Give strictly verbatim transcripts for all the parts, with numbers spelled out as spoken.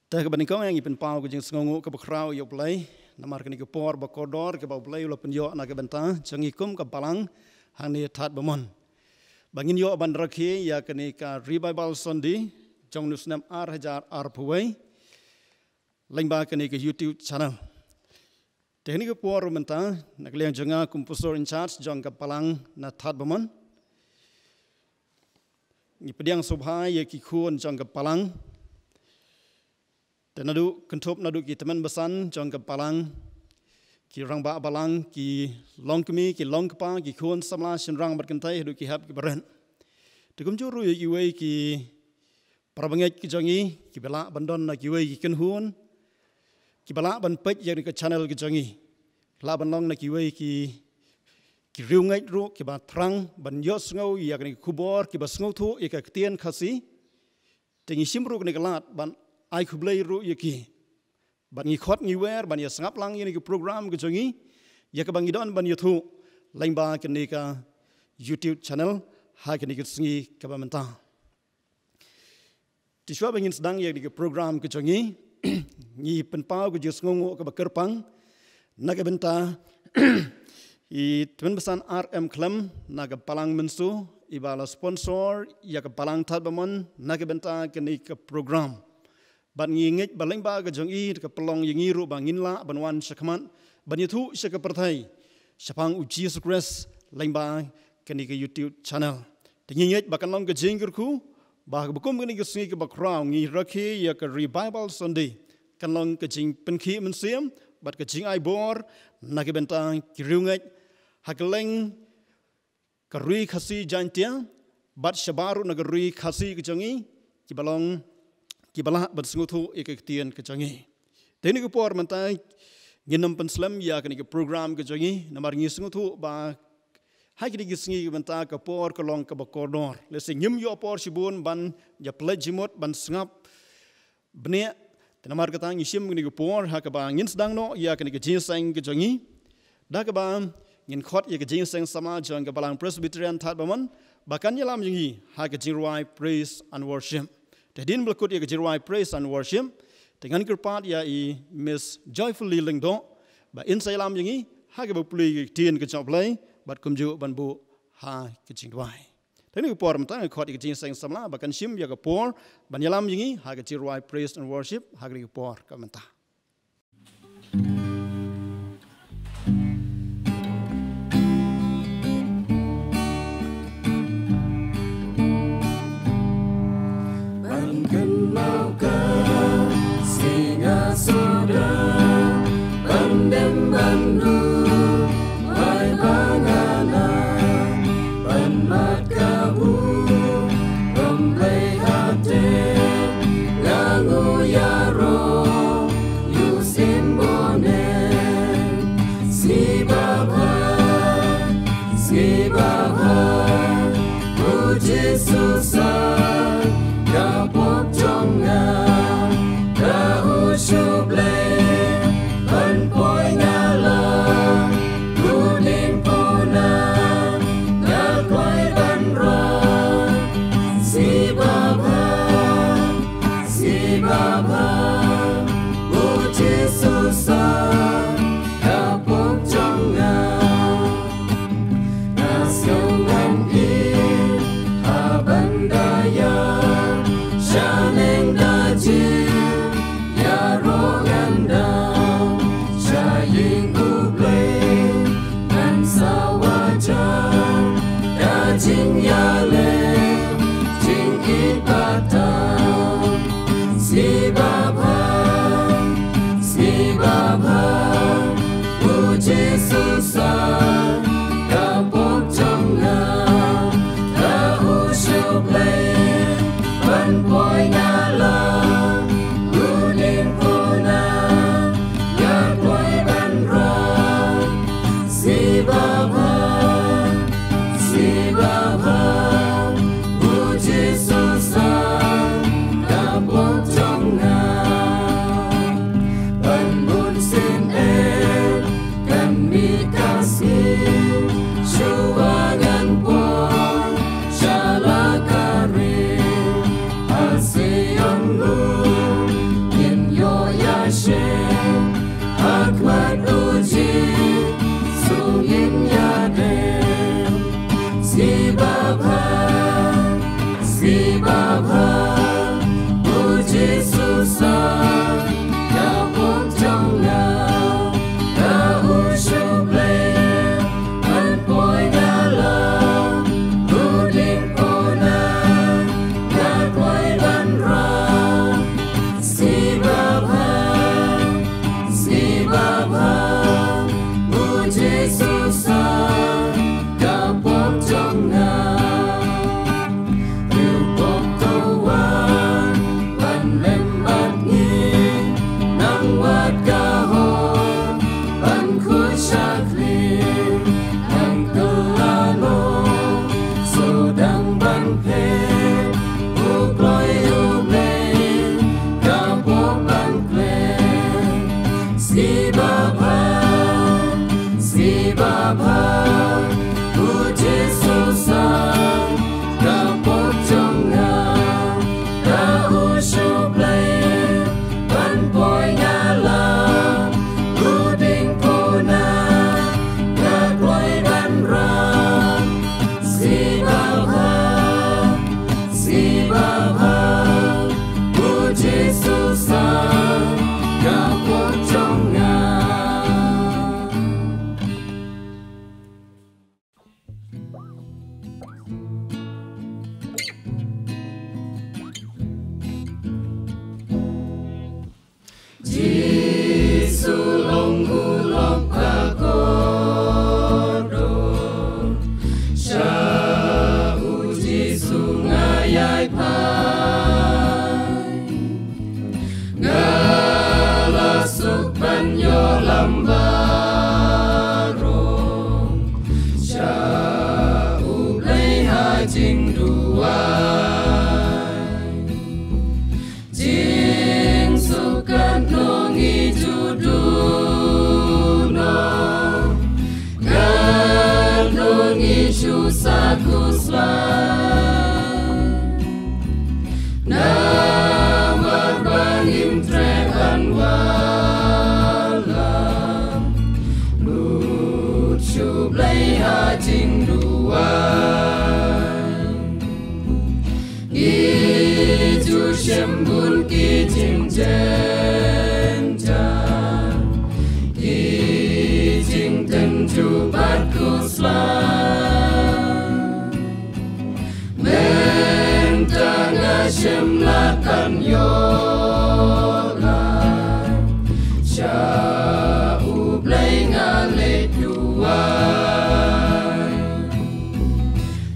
Te kaba nyngkong, ïa ngi pynpaw ka jingsngewnguh kaba khraw ïa U Blei namar kane ka por ba kordor kaba U Blei u la pynïoh na ka bynta jong ngi kum ka balang hangne Thadbamon, ba ngin ïoh ban rakhe ïa kane ka Revival Sunday jong u snem ar hajar arphew wei lyngba kane ka YouTube channel. Te ha kane ka por mynta, na ka liang jong nga kum pastor in charge jong ka balang na Thadbamon, ngi pdiang sngewbha ïa ki khun jong ka balang. Te naduh kynthup naduh ki tymmen basan jong ka balang, ki rangbah balang, ki longkmie, ki longkpa, ki khun samla shynrang bad kynthei, haduh ki hep ki barit. Te kumjuh ruh ïa kiwei ki parabangeit ki jong ngi kiba lah ban don na kiwei ki kynhun, kiba lah ban peit ïa ka channel ki jong ngi, lah ban long na kiwei ki, ki riewngeit ruh kiba thrang ban ïohsngew ïa kane ka khubor, kiba sngewthuh ïa ka ktien Khasi. Te ngi shim ruh kane ka lad ban ai khublei ruh ïa ki, bad ngi khot ngi wer ban ïa sngap lang ïa kane ka program ka jong ngi, ïa kaba ngi don ban ïathuh lyngba kane ka YouTube channel ha kane ka sngi kaba mynta. Te shuwa ba ngin sdang ïa kane ka program ka jong ngi, ngi pynpaw ka jingsngewnguh kaba kyrpang na ka bynta i tymmen basan R M Khlem na ka balang Mynso, iba la sponsor ïa ka balang Thadbamon na ka bynta kane ka program. Bad ngi ngeit ba lyngba ka jong i ka pynlong ïa ngi ruh ba ngin lah ban wan shakhmat ban ïathuh sha ka pyrthei shaphang U Jisu Khrist lyngba kane ka YouTube channel. Te ngi ngeit ba kan long ka jingkyrkhu ba kaba kum kane ka sngi kaba khraw ngi rakhe ïa ka Revival Sunday, kan long ka jingpynkhih mynsiem bad ka jingai bor na ka bynta ki riewngeit ha kylleng ka Ri Khasi Jaiñtia bad shabar ruh na ka Ri Khasi ka jong ngi, kiba long, kiba lah ban sngewthuh ïa ka ktien ka jong ngi. Te ha kane ka por mynta ngin ym pynslem ïa kane ka program ka jong ngi namar ngi sngewthuh ba ha kine ki sngi mynta ka por ka long kaba kordor. Lehse ngim ïoh por shibun ban ïa pynleit jingmut ban sngap bniah. Te namar kata ngi shim kane ka por ha kaba ngin sdang noh ïa kane ka jingïaseng ka jong ngi da kaba ngin khot ïa ka jingïaseng samla jong ka balang Presbyterian Thadbamon ba kan ïalam ïa ngi ha ka jingrwai Praise and Worship. Te hadien ba la kut ïa ka jingrwai Praise and Worship, te ngan kyrpad ïa i Miss Joyfully Lyngdoh ba in sa ïalam ïa ngi ha kaba pule ïa ka ktien ka jong U Blei bad kumjuh ban buh ha ka jingduwai. Te ha kane ka por mynta nga khot ïa ka jingïaseng samla ba kan shim ïa ka por ban ïalam ïa ngi ha ka jingrwai Praise and Worship ha kane ka por ka mynta. Ban kynmaw ka sngi nga suda, ban dem ban duwai ba nga na, ban mad kabu, ban Blei hate, nga ngu ïaroh ïa u symbol ne. Sngi babha, sngi babha, u Jisu sa ka pop jong nga. Ka u shu Blei ban poi nga la, u ning puna nga kloi ban rah. Sngi babha, sngi babha, u Jisu sa ka pop jong nga. Nga sngew ngan ïeit ha ban da ïa shaneng da jingïaroh ngan da sha ïing U Blei ngan sawa jar da jingïaleh jingïeit bad tam. Sngi ba Jingsuk katno ngi ju duh noh, katno ngi shu sa khuslai. Namar ba ngim treh ban wallam lut sha U Blei ha jingduwai. Ngi ju shim bun ki jingjynjar, ki jingtynjuh bad khuslai. Mynta nga shim lad ban ïoh lad sha U Blei, nga leit duwai.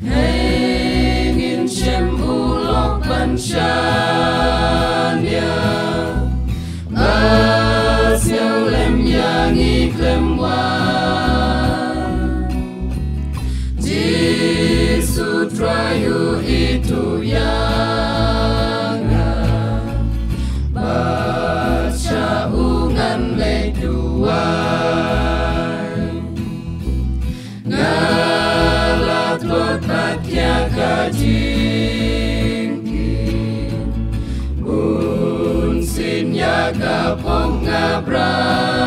Hei ngin shim u lok ban shaniah, ba sngewlem ïa ngi khlem wan. Jisu Trai, u ithuh ïa nga, bad sha u ngan leit duwai. Nga la tlot bad khia ka jingkit, bunsien ïa ka pop nga brai.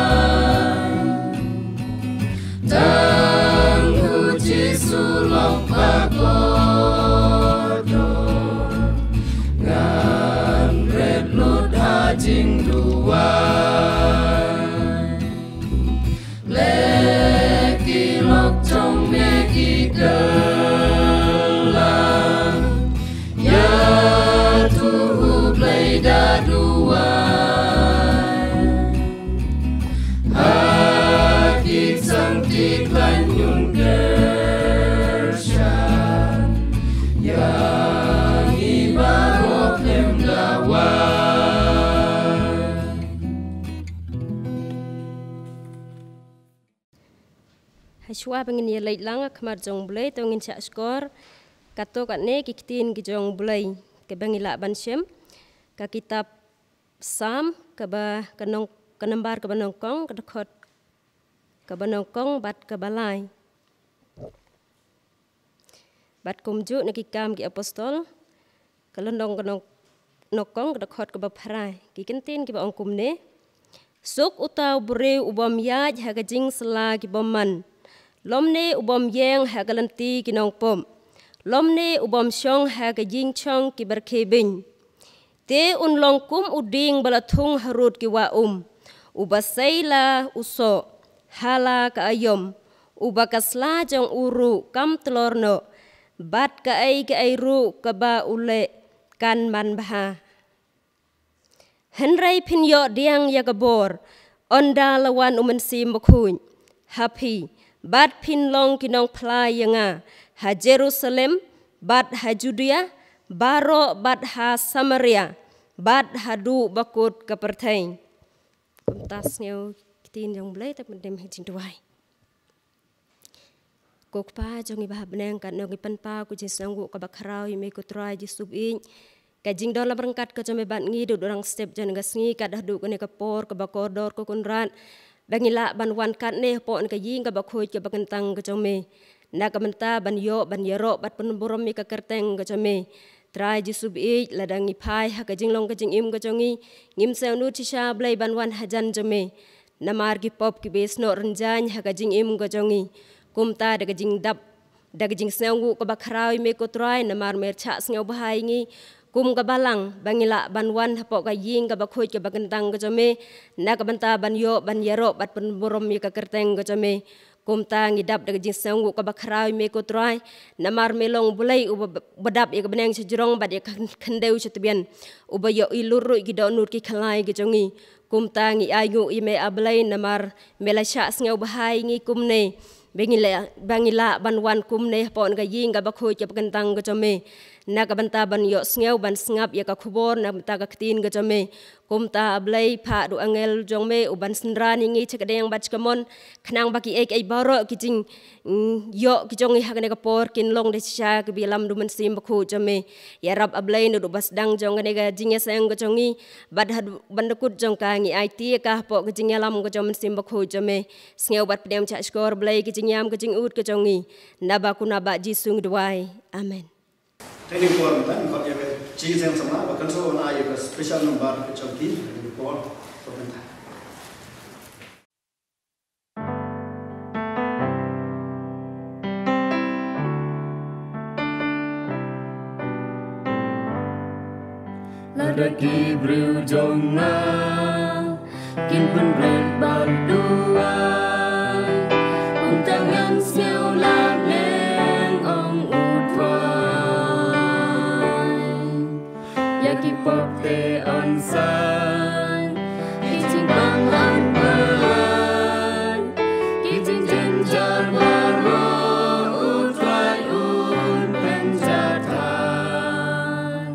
Tang u Jisu lok ba kordor, ngan ret lut ha jingduwai. Leh ki lok jong me ki kylla, ïathuh U Blei da duwai. Ha ki sang ki khlaiñ un kyrshan ïa ngi baroh khlem da wai. Hashwa ba ngin ïa leit lang ha khmat jong U Blei, to ngin shah shkor katto katne ki ktien ki jong U Blei kiba ngi lah ban shem. Ka kitab Salm kaba ka nong, ka nambar kaba nyngkong, ka dkhot kaba nyngkong bad kaba lai. Bad kumjuh na Ki Kam ki Apostol, ka lynnong ka nyngkong, ka dkhot kaba phra, ki kyntien kiba ong kumne: Suk uta u briew u bym ïaid ha ka jingsylla ki bymman, lymne u bym ïeng ha ka lynti ki nongpop, lymne u bym shong ha ka jingshong kiba rkhie beiñ. Te un long kum u dieng ba la thung harud ki wah um, uba sei la u soh ha la ka aïom, uba ka sla jong u ruh kam tlor noh, bad kaei kaei ruh kaba u leh kan man bha. Hynrei phin ïoh pdiang ïa ka bor ynda la wan U Mynsiem Bakhuid ha phi, bad phin long ki nongphla ïa nga ha Jerusalem, bad ha Judia baroh, bad ha Samaria, bad haduh ba kut ka pyrthei. Kumta sngew ktien jong U Blei, te ngin ïa duwai. Ko Kpa jong ngi ba ha bneng, katno ngi pynpaw ka jingsngewnguh kaba khraw ïa me ko Trai Jisu baieit. Ka jingdon lam ryngkat ka jong me bad ngi haduh dang step jong ka sngi, kat haduh kane ka por kaba kordor ko Kynrad, ba ngi lah ban wan katne hapoh ka ïing kaba khuid kaba kyntang ka jong me, na ka bynta ban ïoh ban ïaroh bad pynburom ïa ka kyrteng ka jong me. Trai Jisu baieit, lada ngi phai ha ka jinglong ka jingim ka jong ngi, ngim sngewnud shisha Blei ban wan hajan jong me, namar ki pop kiba snoh rynjang ha ka jingim ka jong ngi. Kumta da ka jingdap, da ka jingsngewnguh kaba khraw ïa me ko Trai, namar me shah sngewbha ïa ngi kum ka balang, ba ngi lah ban wan hapoh ka ïing kaba khuid kaba kyntang ka jong me, na ka bynta ban ïoh ban ïaroh bad pynburom ïa ka kyrteng ka jong me. Kumta ngi dap da ka jingsngewnguh kaba khraw ïa me ko Trai, namar me long U Blei uba, uba dap ïa ka bneng sha jrong bad ïa ka khyn-, khyndew sha tbian, uba ïohi lut ruh ïa ki dohnud ki khlai ki jong ngi. Kumta ngi ainguh ïa me A Blei, namar me la shah sngewbha ïa ngi kumne, ba ngi la, ba ngi lah ban wan kumne hapoh ka ïing kaba khuid kaba kyntang ka jong me, Na ka bynta ban ïohsngew ban sngap ïa ka khubor na ka bynta ka ktien ka jong me. Kumta A Blei, phah da u angel jong me u ban synran ïa ngi sha ka dieng bad sha ka mon, khnang ba kiei kiei baroh ki jing, mm, ïoh ki jong ngi ha kane ka por kin long da shisha kiba ïalam da u Mynsiem Bakhuid jong me. Ïarap A Blei naduh ba sdang jong kane ka jingïaseng ka jong ngi bad haduh ban da kut jong ka, ngi aiti ïa ka hapoh ka jingïalam ka jong u Mynsiem Bakhuid jong me. Sngew bad pdiang shah shkor Blei ka jingïam ka jingud ka jong ngi. Naba kyrteng U Jisu ngi duwai. Amen. Te ha kane ka por mynta ngin khot ïa ka jingïaseng samla ba kan sa wan ai ïa ka special number ka jong ki ha kane ka por mynta. Lada ki briew jong nga kin pynrit bad duwai, kumta ngan sngew lad lem, ong U Trai. Ïa ki pop te yn san, ki jingbang yn pynlait, ki jingjynjar baroh U Trai un pynjah tang.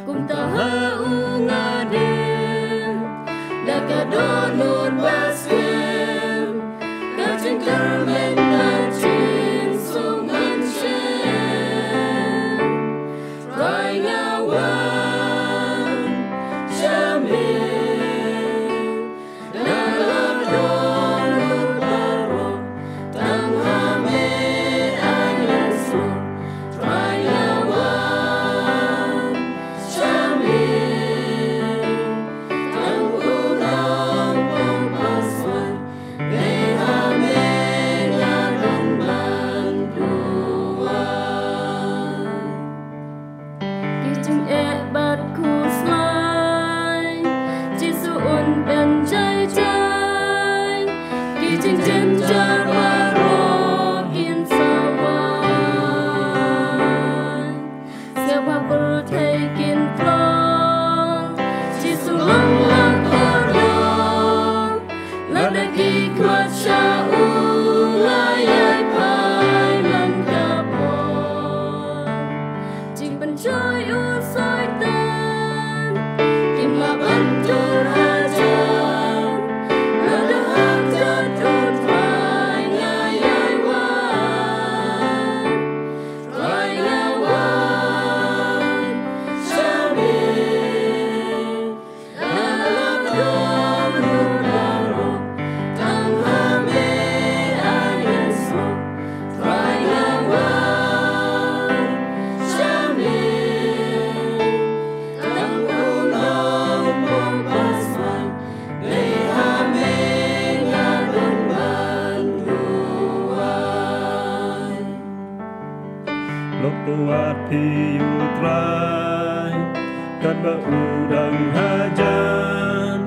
Kumta ha u nga dei da ka dohnud ba skhem, ka jingkyrmen ka jingsuk mynsiem. Trai nga wan sha me. Ki jingeh bad khuslai, Jisu un pynjah jai. Ki jingjynjar baroh kin sa wan. Sngewbha pyrthei kin tlot, Jisu long la kordor. Lada ki khmat sha u, nga ïai phai man ka por. Jingpynshoi u Soitan kim lah ban jur hajan. Lada ha kjat U Trai nga ïai wan. Trai nga wan sha me. Lok tuat phi U Trai, katba u dang hajan.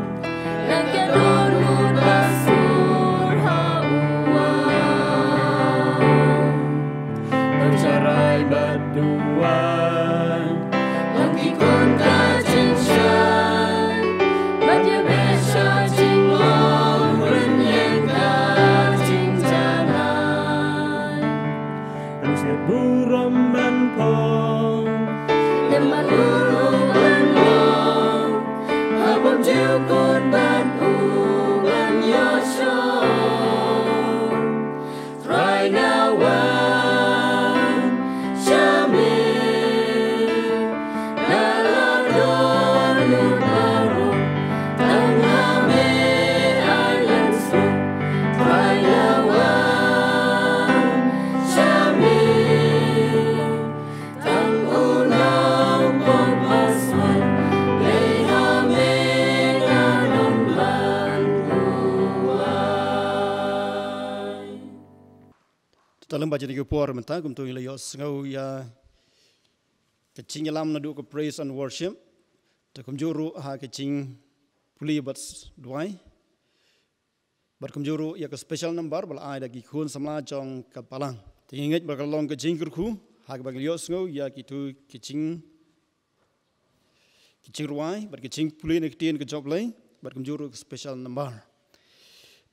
Lada ka dohnud ba sur ha u wan. Ban sharai bad duwai, long ki khun ka jingshai. Bad ïa beh sha jinglong, rynïeng ka jingjanai. Pynshai burom ban phong. Lem bad u ruh ban long. Ha bym jukut bad u ban ïohsngew. Trai nga wan sha me. Na la dohnud baroh, tang ha me ai lyndsuk. Trai nga wan sha me. Tang u nongpop ba soi, lei ha me nga don ban duwai. Te lyngba jong kane ka por mynta kumto ngi la ïohsngew ïa ka jingïalam naduh ka praise and worship. Te kumjuh ruh ha ka jingpule bad duwai. Bad kumjuh ruh ïa ka special number ba la ai da ki khun samla jong ka balang. Te ngi ngeit ba ka long ka jingkyrkhu ha kaba ngi ïohsngew ïa kito ki jing, ki jingrwai bad ki jingpule na ka ktien ka jong U Blei bad kumjuh ruh ka special number.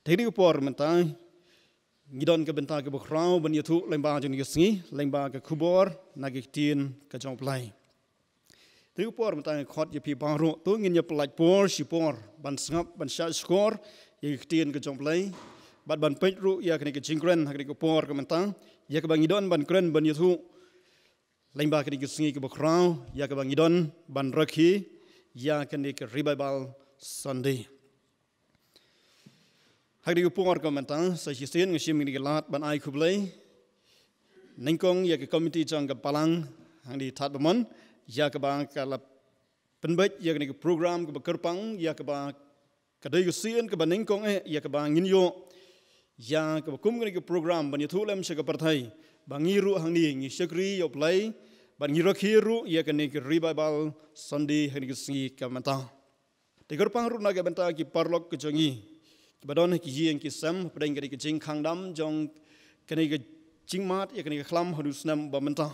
Te ha kane ka por mynta Ngi don ka bynta kaba khraw ban ïathuh lyngba jong kane ka sngi, lyngba ka khubor na ka ktien ka jong U Blei. Te ha kane ka por mynta nga khot ïa phi baroh, to ngin ïa pynlait por shi por ban sngap, ban shahshkor ïa ka ktien ka jong U Blei, bad ban peit ruh ïa kane ka jingkren ha kane ka por ka mynta, ïa kaba ngi don ban kren ban ïathuh lyngba kane ka sngi kaba khraw, ïa kaba ngi don ban rakhe ïa kane ka Revival Sunday. Ha kane ka por ka mynta, sa shisien nga shim kane ka lad ban ai khublei nyngkong ïa ka komiti jong ka balang hangne Thadbamon, ïa kaba ka la pynbeit ïa kane ka program kaba kyrpang, ïa kaba ka dei ka sien kaba nyngkong eh, ïa kaba ngin ïoh ïa kaba kum kane ka program ban ïathuh lem sha ka pyrthei ba ngi ruh hangne ngi shakri ïa U Blei, bad ngi rakhe ruh ïa kane ka Revival Sunday ha kane ka sngi ka mynta. Te kyrpang ruh na ka bynta ki paralok ka jong ngi kiba don ha ki ïing ki sem, hapdeng kane ka jingkhang dam jong kane ka jingmad ïa kane ka khlam ha u snem ba mynta.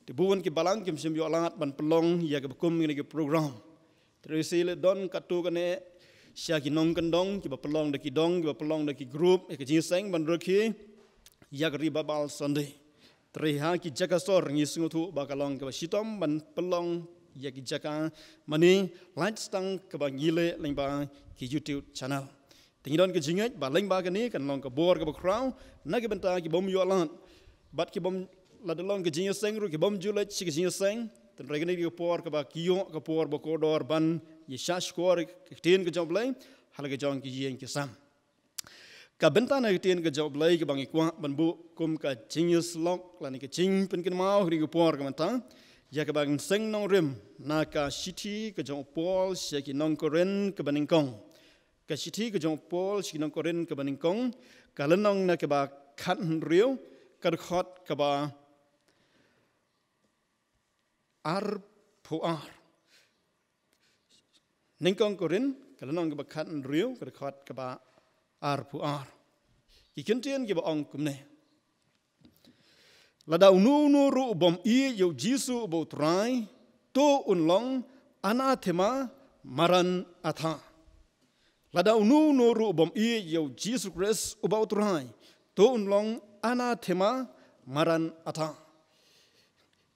Te bun ki balang kim shym ïoh lad ban pynlong ïa kaba kum kane ka program. Te lehse la don katto katne sha ki nongkyndong kiba pynlong da ki dong, kiba pynlong da ki group ïa ka jingïaseng ban rakhe ïa ka Revival Sunday. Te ha ki jaka sor ngi sngewthuh ba ka long kaba shitom ban pynlong ïa ki jaka mane, lait tang kaba ngi leh lyngba ki YouTube channel. Te ngi don ka jingngeit ba lyngba kane kan long ka bor kaba khraw na ka bynta ki bym ïoh lad, bad ki bym, lada long ka jingïaseng ruh ki bym ju leit sha ka jingïaseng. Te hynrei kane ka por kaba ki ïoh ka por ba kordor ban ïa shahshkor ïa ka ktien ka jong U Blei ha la ka jong ki ïing ki sem. Ka bynta na ka ktien ka jong U Blei kaba ngi kwah ban buh kum ka jingïasyllok lane ka jingpynkynmaw ha kane ka por ka mynta, ïa kaba ngin seng nongrim na ka shithi ka jong u Paul sha ki nong Korinth kaba nyngkong. Ka shithi ka jong u Paul sha ki nong Korinth kaba nyngkong, ka lynnong na kaba khathynriew, ka dkhot kaba arphew ar. Nyngkong Korinth, ka lynnong kaba khathynriew, ka dkhot kaba arphew ar. Ki kyntien kiba ong kumne: Lada uno uno ruh u bym ïeit ïa u Jisu uba u Trai, to un long anathema maranatha. Lada uno uno ruh u bym ïeit ïa u Jisu Khrist uba u Trai, to un long anathema maranatha.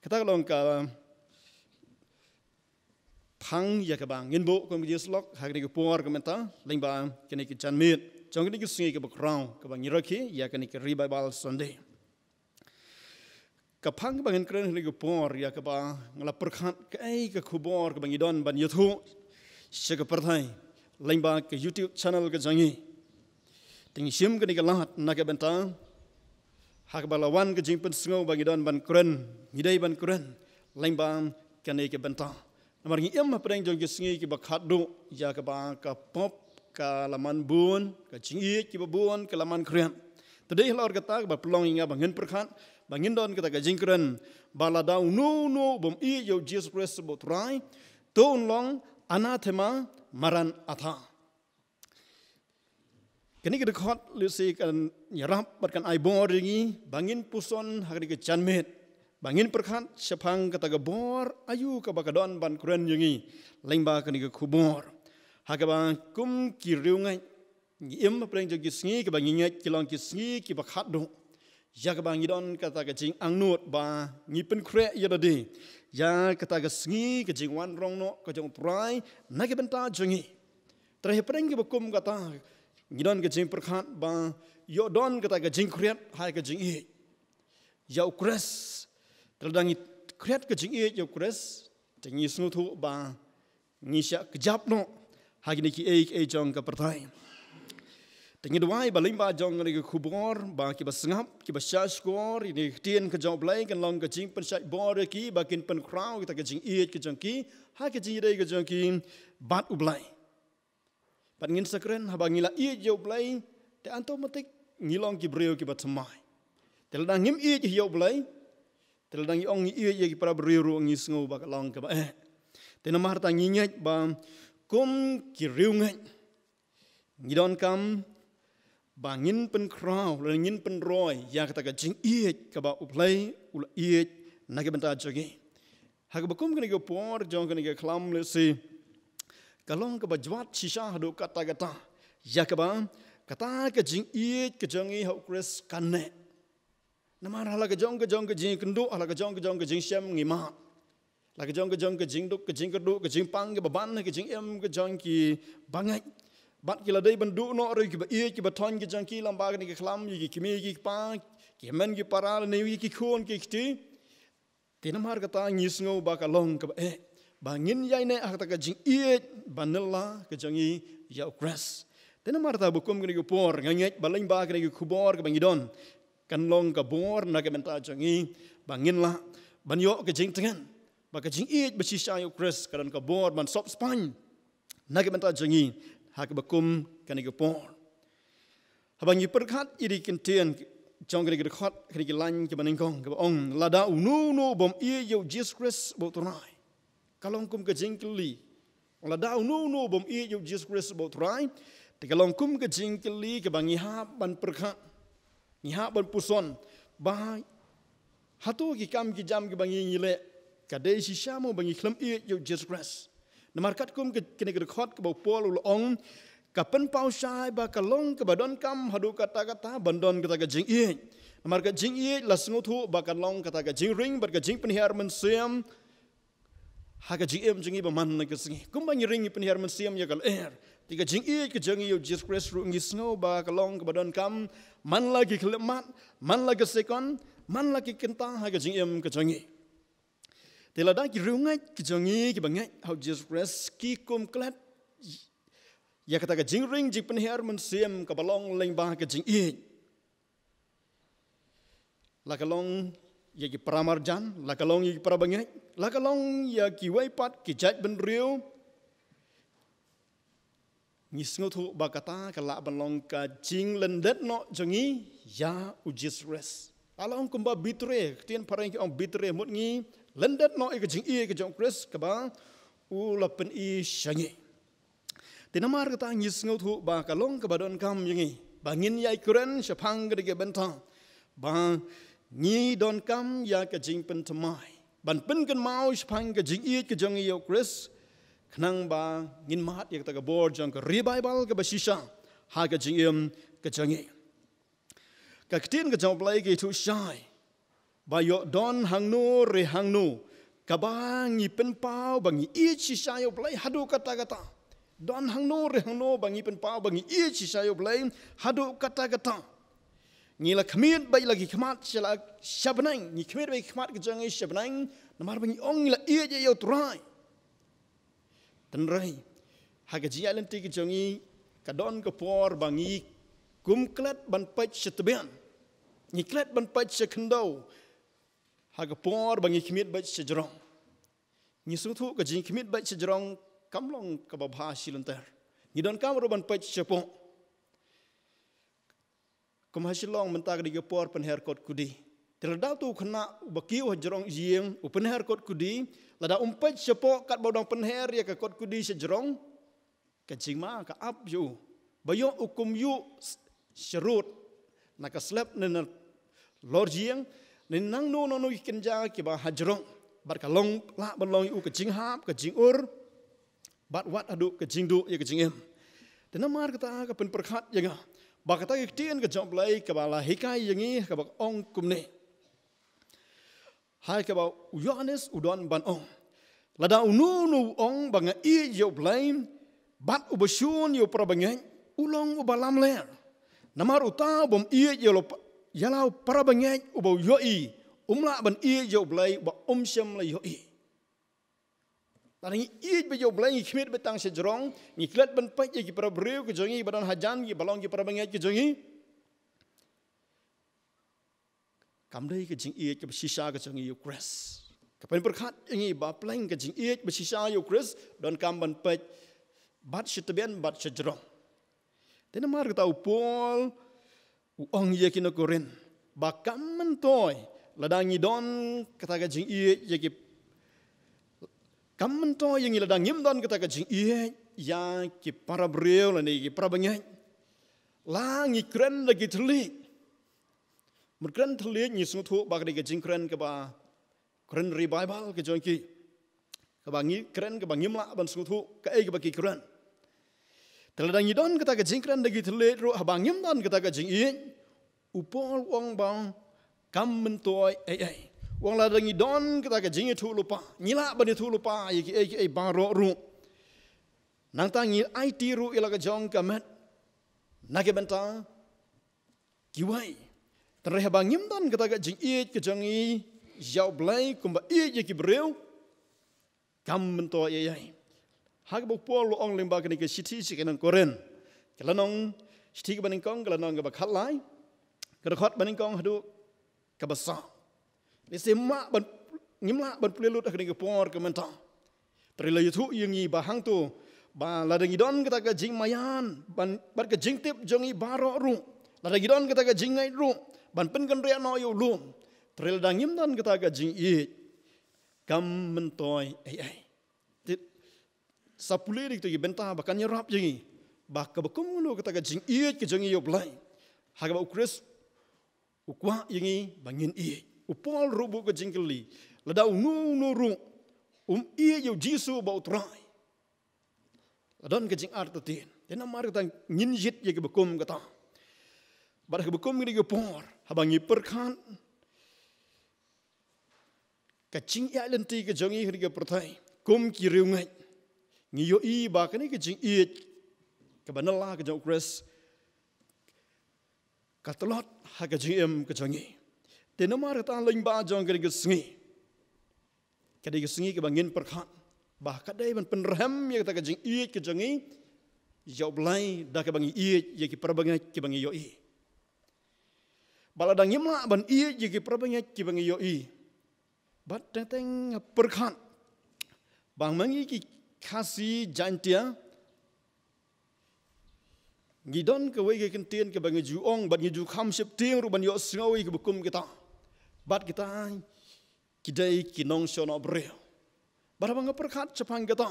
Kata ka long ka phang ïa kaba ngin buh kum ka jingïasyllok ha kane ka por ka mynta lyngba kane ka janmiet jong kane ka sngi kaba khraw kaba ngi rakhe ïa kane ka Revival Sunday. Ka phang kaba ngin kren ha kane ka por ïa kaba nga la pyrkhat kaei ka khubor kaba ngi don ban ïathuh sha ka pyrthei lyngba ka YouTube channel ka jong ngi. Te ngi shim kane ka lad na ka bynta ha kaba la wan ka jingpynsngew ba ngi don ban kren, ngi dei ban kren lyngba kane ka bynta. Namar ngi im hapdeng jong ki sngi kiba khatduh ïa kaba ka pop ka la man bun, ka jingïeit kiba bun ka la man khriat. Te dei halor kata kaba pynlong ïa nga ba ngin pyrkhat ba ngin don kata ka jingkren ba lada uno uno u bym ïeit ïa u Jisu Khrist uba u Trai, to un long anathema maranatha. Kane ka dkhot lehse kan ïarap bad kan ai bor ïa ngi ba ngin puson ha kane ka janmiet, ba ngin pyrkhat shaphang kata ka bor aïu kaba ka don ban kren ïa ngi lyngba kane ka khubor. Ha kaba kum ki riewngeit ngi im hapdeng jong ki sngi kaba ngi ngeit ki long ki sngi kiba khatduh, ïa kaba ngi don kata ka jingangnud ba ngi pynkhreh ïa lade ïa kata ka sngi ka jingwan rong noh ka jong u Trai na ka bynta jong ngi. Te hapdeng kaba kum kata ngi don ka jingpyrkhat ba ïoh don kata ka jingkhriat ha ka jingïeit ïa u Khrist. Te lada ngi khriat ka jingïeit ïa u Khrist, te ngi sngewthuh ba ngi shah kjap noh ha kine kiei kiei jong ka pyrthei. Te ngi duwai ba lyngba jong kane ka khubor ba kiba sngap, kiba shahshkor ïa kane ka ktien ka jong u Blei kan long ka jingpynshait bor ïa ki ba kin pynkhraw kata ka jingïeit ka jong ki ha ka jingïadei ka jong ki bad u Blei. Bad ngin sa kren haba ngi la ïeit ïa u Blei, te automatic ngi long ki briew kiba thymmai. Te lada ngim ïeit ïa u Blei, te lada ngi ong ngi ïeit ïa ki para briew ruh ngi sngew ba ka long kaba eh. Te namar kata ngi ngeit ba kum ki riewngeit ngi donkam ba ngin pynkhraw lane ngin pynroi ïa kata ka jingïeit kaba u Blei u la ïeit na ka bynta jong ngi. Ha kaba kum kane ka por jong kane ka khlam lehse ka long kaba jwat shisha haduh katta katta ïa kaba Kata ka jingïeit ka jong ngi ha u Khrist kan neh. Namar ha la ka jong ka jong ka jingkynduh, ha la ka jong ka jong ka jingshem ngi mad. La ka jong ka jong ka jingduk, ka jingkyrduh, ka jingpang, ka baban, ka jingim ka jong ki bangeit. Bad ki la dei ban duh noh ruh ki ba ïeit, ki ba thoiñ ka jong ki lyngba kane ka khlam, ïa ki kmie ki kpa, ki hynmen ki para, lane ïa ki khun ki kti. Te namar kata ngi sngew ba ka long kaba eh ba ngin ïai neh ha kata ka jingïeit ba nylla ka jong ngi ïa u Khrist. Te namar kata ba kum kane ka por nga ngeit ba lyngba kane ka khubor kaba ngi don, kan long ka bor na ka bynta jong ngi ba ngin lah ban ïoh ka jingtngen ba ka jingïeit ba shisha ïa u Khrist ka don ka bor ban sop spaiñ na ka bynta jong ngi ha kaba kum kane ka por. Haba ngi pyrkhat ïa ki ktien jong kane ka dkhot, kane ka lain kaba nyngkong kaba ong, lada uno uno u bym ïeit ïa u Jisu Khrist ba u Trai. Ka long kum ka jingkylli. Lada uno uno u bym ïeit ïa u Jisu Khrist ba u Trai, te ka long kum ka jingkylli kaba ngi hap ban pyrkhat, ngi hap ban puson ba hato ki kam ki jam kiba ngi ngi leh ka dei shisha mo ba ngi khlem ïeit ïa u Jisu Khrist. Namar katkum ka, kane ka dkhot kaba u Paul u la ong, ka pynpaw shai ba ka long kaba donkam haduh katta katta ban don kata ka jingïeit. Namar ka jingïeit la sngewthuh ba ka long kata ka jingring bad ka jingpynhiar mynsiem ha ka jingim jong ngi ba man la ka sngi. Kumba ngi ring ngi pynhiar mynsiem ïa ka lyer, te ka jingïeit ka jong ngi ïa u Jisu Khrist ruh ngi sngew ba ka long kaba donkam man la ki khyllipmat, man la ka sekon, man la ki kynta ha ka jingim ka jong ngi. Te lada ki riewngeit ki jong ngi kiba ngeit ha u Jisu Khrist ki kum klet ïa kata ka jingring jingpynhiar mynsiem kaba long lyngba ka jingïeit. La ka long ïa ki para marjan, la ka long ïa ki para bangeit, la ka long ïa kiwei pat ki jaitbynriew, ngi sngewthuh ba kata ka lah ban long ka jinglyndet noh jong ngi ïa u Jisu Khrist. La long kumba betray, ka ktien phareng ki ong betray, mut ngi lyndet noh ïa ka jingïeit ka jong u Khrist kaba u la pyni sha ngi. Te namar kata ngi sngewthuh ba ka long kaba donkam ïa ngi ba ngin ïai kren shaphang ka dei ka bynta ba ngi donkam ïa ka jingpynthymmai ban pynkynmaw shaphang ka jingïeit ka jong ngi ïa u Khrist, khnang ba ngin mad ïa kata ka bor jong ka revival kaba shisha ha ka jingim ka jong ngi. Ka ktien ka jong u Blei ka ïathuh shai ba ïoh don hangno re hangno kaba ngi pynpaw ba ngi ïeit shisha ïa u Blei haduh katta katta. Don hangno re hangno ba ngi pynpaw ba ngi ïeit shisha ïa u Blei haduh katta katta. Ngi la khmied bad la ki khmat sha la sha bneng, ngi khmied bad ki khmat ka jong ngi sha bneng namar ba ngi ong ngi la ïeit ïa u Trai. Tynrai ha ka jingïaid lynti ka jong ngi ka don ka por ba ngi kum klet ban peit sha tbian, ngi klet ban peit sha khyndew. Ha ka por ba ngi khmied bad sha jrong, ngi sngewthuh ka jingkhmied bad sha jrong kam long kaba bha shilynter. Ngi donkam ruh ban peit shapoh. Kum ha Shillong mynta ka dei ka por pynher kot kudi. Te lada uto u khynnah uba kiew ha jrong ïing u pynher kot kudi, lada um peit shapoh katba u dang pynher ïa ka kot kudi sha jrong, ka jingma ka ap ïa u ba ïoh u kum ïuh sharud na ka slep ne na lor ïing ne nangno nangno ki kynja kiba ha jrong. Bad ka long lah ban long ïa u ka jinghap ka jingïur bad wat haduh ka jingduh ïa ka jingim. Te namar kata ka pynpyrkhat ïa nga ba kata ka ktien ka jong u Blei kaba la hikai ïa ngi kaba ong kumne. Ha kaba u Ïohannes u don ban ong, lada uno uno u ong ba nga ïeit ïa u Blei bad uba shun ïa u para bangeit, u long uba lamler. Namar uta u bym ïeit ïa la u para bangeit uba u ïohi, um lah ban ïeit ïa u Blei uba um shym la ïohi. Lada ngi ïeit bad ïa u Blei ngi khmied bad tang sha jrong, ngi klet ban peit ïa ki para briew ka jong ngi ba don hajan, kiba long ki para bangeit ka jong ngi. Kam dei ka jingïeit kaba shisha ka jong ngi ïa u Khrist. Ka pynpyrkhat ïa ngi ba pleng ka jingïeit ba shisha ïa u Khrist donkam ban peit bad sha tbian bad sha jrong. Te namar kata u Paul u ong ïa ki na Korinth ba kam myntoi lada ngi don kata ka jingïeit ïa ki, kam myntoi ïa ngi lada ngim don kata ka jingïeit ïa ki para briew lane ki para bangeit. La ngi kren da ki thylliej. Mut kren thylliej ngi sngewthuh ba ka dei ka jingkren kaba kren revival ka jong ki, kaba ngi kren kaba ngim lah ban sngewthuh kaei kaba ki kren. Te lada ngi don kata ka jingkren da ki thylliej ruh haba ngim don kata ka jingïeit, u Paul u ong ba kam myntoi ei ei. U ong lada ngi don kata ka jingïathuh lypa, ngi lah ban ïathuh lypa ïa kiei kiei baroh ruh, nangta ngi aiti ruh ïa la ka jong ka met na ka bynta kiwei. Tang haba ngim don kata ka jingïeit ka jong ngi ïa U Blei kumba ïeit ïa ki briew, kam myntoi ei ei. Ha kaba u Paul u ong lyngba kane ka shithi sha ki nong Korinth, ka lynnong, shithi kaba nyngkong, ka lynnong kaba khatlai, ka dkhot ba nyngkong haduh kaba saw. Lehse mah ban, ngim lah ban pule lut ha kane ka por ka mynta. Te la ïathuh ïa ngi ba hangto, ba lada ngi don kata ka jingmaïan, ban, bad ka jingtip jong ngi baroh ruh, lada ngi don kata ka jingngeit ruh ban pynkynriah noh ïa u lum, te lada ngim don kata ka jingïeit, kam myntoi ei ei. Te sa pule ïa kito ki bynta ba kan ïarap ïa ngi ba kaba kumno kata ka jingïeit ka jong ngi ïa U Blei, ha kaba U Khrist u kwah ïa ngi ba ngin ïeit. U Paul ruh buh ka jingkylli, lada uno uno ruh um ïeit ïa U Jisu ba U Trai, la don ka jingartatien. Te namar kata ngin ïeit ïa kaba kum kata. Bad ha kaba kum kine ki por, haba ngi pyrkhat ka jingïaid lynti ka jong ngi ha kane ka pyrthei kum ki riewngeit, ngi ïohi ba kane ka jingïeit kaba na la ka jong U Khrist ka tlot ha ka jingim ka jong ngi. Te namar kata lyngba jong kane ka sngi, ka dei ka sngi kaba ngin pyrkhat ba ka dei ban pynrhem ïa kata ka jingïeit ka jong ngi ïa U Blei da kaba ngi ïeit ïa ki parabangeit kiba ngi ïohi. Ba lada ngim lah ban ïeit ïa ki parabangeit kiba ngi ïohi, bad teng teng nga pyrkhat ba ma ngi ki Khasi Jaintia, ngi don kawei ka kyntien kaba ngi ju ong bad ngi ju kham sheptieng ruh ban ïohsngew ïa kaba kum kita, bad kita ki dei ki nongshong noh briew. Bad haba nga pyrkhat shaphang kata,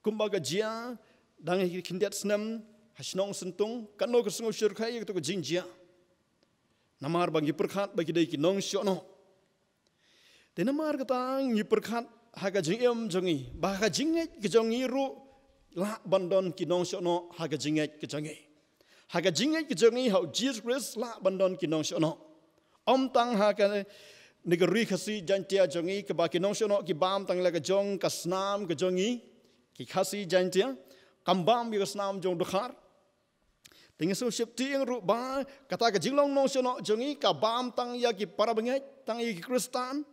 kumba ka jia dang ha ki khyndiat snem ha shnong Syntung, katno ka sngew shyrkhei ïa kato ka jingjia. Namar ba ngi pyrkhat ba ki dei ki nongshong noh. Te namar kata ngi pyrkhat ha ka jingim jong ngi ba ha ka jingngeit ka jong ngi ruh lah ban don ki nongshong noh ha ka jingngeit ka jong ngi. Ha ka jingngeit ka jong ngi ha U Jisu Khrist lah ban don ki nongshong noh. Ym tang ha kane ka ri Khasi Jaintia jong ngi kaba ki nongshong noh ki bam tang la ka jong ka snam ka jong ngi ki Khasi Jaintia, kam bam ïa ka snam jong u dkhar. Te ngi sngew sheptieng ruh ba kata ka jinglong nongshong noh jong ngi ka bam tang ïa ki parabangeit, tang ïa ki Khristan,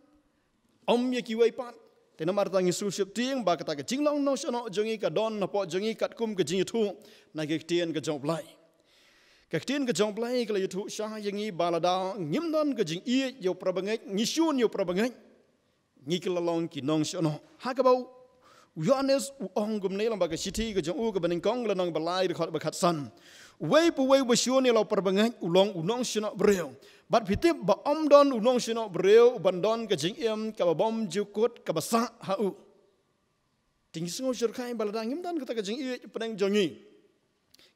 ym ïa kiwei pat. Te namar kata ngi sngew sheptieng ba kata ka jinglong nongshong noh jong ngi ka don hapoh jong ngi katkum ka jingïathuh na ka ktien ka jong U Blei. Ka ktien ka jong U Blei ka la ïathuh shai ïa ngi ba lada ngim don ka jingïeit ïa u parabangeit, ngi shun ïa u parabangeit, ngi kylla long ki nongshong noh. Ha kaba u Ïohannes u ong kumne lyngba ka shithi ka jong u kaba nyngkong, lynnong ba lai, dkhot ba khatsan: Uwei pa uwei uba shun ïa la u parabangeit u long u nongshong noh briew. Bad phi tip ba ym don u nongshong noh briew uban don ka jingim kaba bymjukut kaba sah ha u. Te ngi sngew shyrkhei ba lada ngim don kata ka jingïeit hapdeng jong ngi,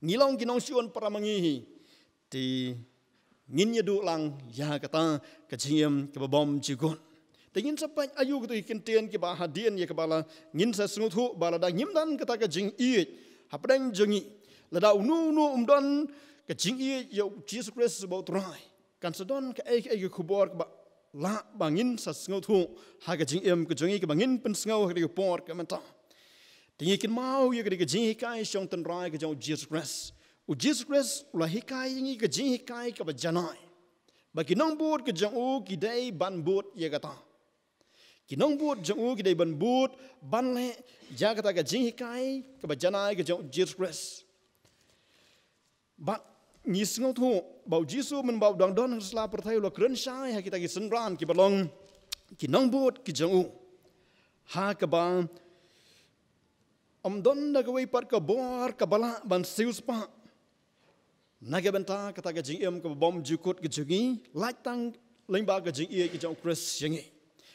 ngi long ki nongshun para ma ngi hi. Te ngin ïaduh lang ïa kata ka jingim kaba bymjukut. Te ngin sa peit aïu kito ki kyntien kiba hadien ïa kaba la ngin sa sngewthuh ba lada ngim don kata ka jingïeit hapdeng jong ngi, lada uno uno um don ka jingïeit ïa U Jisu Khrist ba U Trai, kan sa don kaei kaei ka khubor kaba lah ba ngin sa sngewthuh ha ka jingim ka jong ngi kaba ngin pynsngew ha ka por ka mynta. Te ngi kynmaw ïa ka dei ka jinghikai shong tynrai ka jong U Jisu Khrist. U Jisu Khrist u la hikai ïa ngi ka jinghikai kaba janai ba ki nongbud ka jong u ki dei ban bud ïa kata. Ki nongbud jong u ki dei ban bud ban leh ïa kata ka jinghikai kaba janai ka jong U Jisu Khrist. Bad ngi sngewthuh ba U Jisu mynba u dang don ha sla pyrthei u la kren shai ha kita ki synran kiba long ki nongbud ki jong u, ha kaba ym don da kawei pat ka bor kaba lah ban siewspah na ka bynta kata ka jingim kaba bymjukut ka jong ngi, lait tang lyngba ka jingïeit ka jong U Khrist ïa ngi.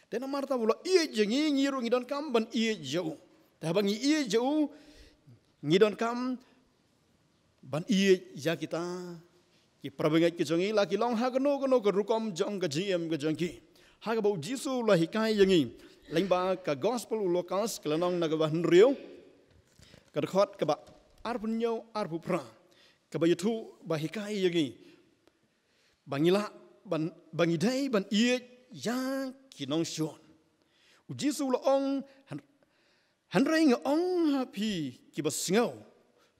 Te namar kata u la ïeit ïa ngi, ngi ruh ngi donkam ban ïeit ïa u. Te haba ngi ïeit ïa u, ngi donkam ban ïeit ïa kita ki parabangeit ki jong ngi, la ki long ha kano kano ka rukom jong ka jingim ka jong ki. Ha kaba U Jisu u la hikai ïa ngi lyngba ka Gospel u Lukas, ka lynnong na kaba hynriew, ka dkhot kaba arphew hynñiew, arphew phra, kaba ïathuh ba hikai ïa ngi ba ngi lah ban, ba ngi dei ban ïeit ïa ki nongshun. U Jisu u la ong, "Hyn-, hynrei nga ong ha phi kiba sngew,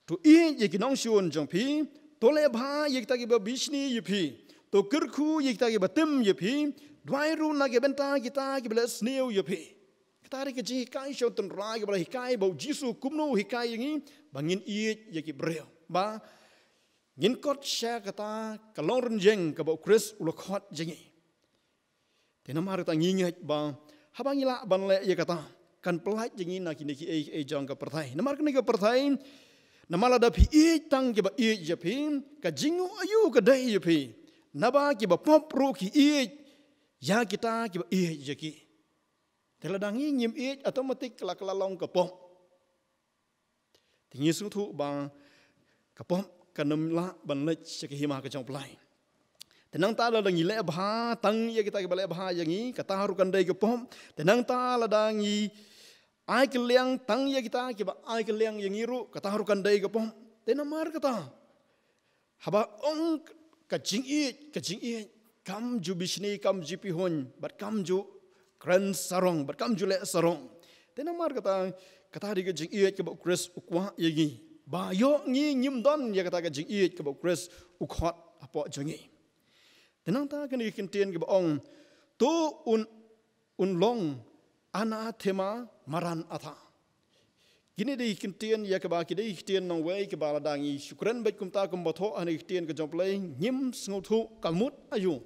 to ïeit ïa ki nongshun jong phi, to leh bha ïa kita kiba bishni ïa phi, to kyrkhu ïa kita kiba tim ïa phi, duwai ruh na ka bynta kita kiba leh sniew ïa phi." Kata dei ka jinghikai sha u tynrai kaba la hikai ba u Jisu kumno u hikai ïa ngi ba ngin ïeit ïa ki briew, ba ngin khot sha kata ka longrynïeng kaba u Khrist u la khot ïa ngi. Te namar kata ngi ngeit ba haba ngi lah ban leh ïa kata, kan pyllait ïa ngi na kine kiei kiei jong ka pyrthei. Namar kane ka pyrthei, namar lada phi ïeit tang kiba ïeit ïa phi, ka jingnguh aïu ka dei ïa phi, naba kiba pop ruh ki ïeit ïa kita kiba ïeit ïa ki. Te lada ngi ngim ïeit, automatic ka la, ka la long ka pop. Te ngi sngewthuh ba ka pop kan ym lah ban leit sha ka hima ka jong U Blei. Te nangta lada ngi leh bha tang ïa kita kiba leh bha ïa ngi, kata ruh kan dei ka pop. Te nangta lada ngi ai kylliang tang ïa kita kiba ai kylliang ïa ngi ruh, kata ruh kan dei ka pop. Te namar kata, haba ong ka jingïeit, ka jingïeit, kam ju bishni, kam ju pihuiñ, bad kam ju kren sarong, bad kam ju leh sarong. Te namar kata, kata dei ka jingïeit kaba u Khrist u kwah ïa ngi. Ba ïoh ngi ngim don ïa kata ka jingïeit kaba u Khrist u khot hapoh jong ngi. Te nangta kane ka kyntien kaba ong, to un, un long anathema maranatha. Kine dei ki kyntien ïa kaba, ki dei ki kyntien nongwei kaba lada ngi shu kren beit kumta kumba thoh ha kane ka ktien ka jong U Blei, ngim sngewthuh ka mut aïu.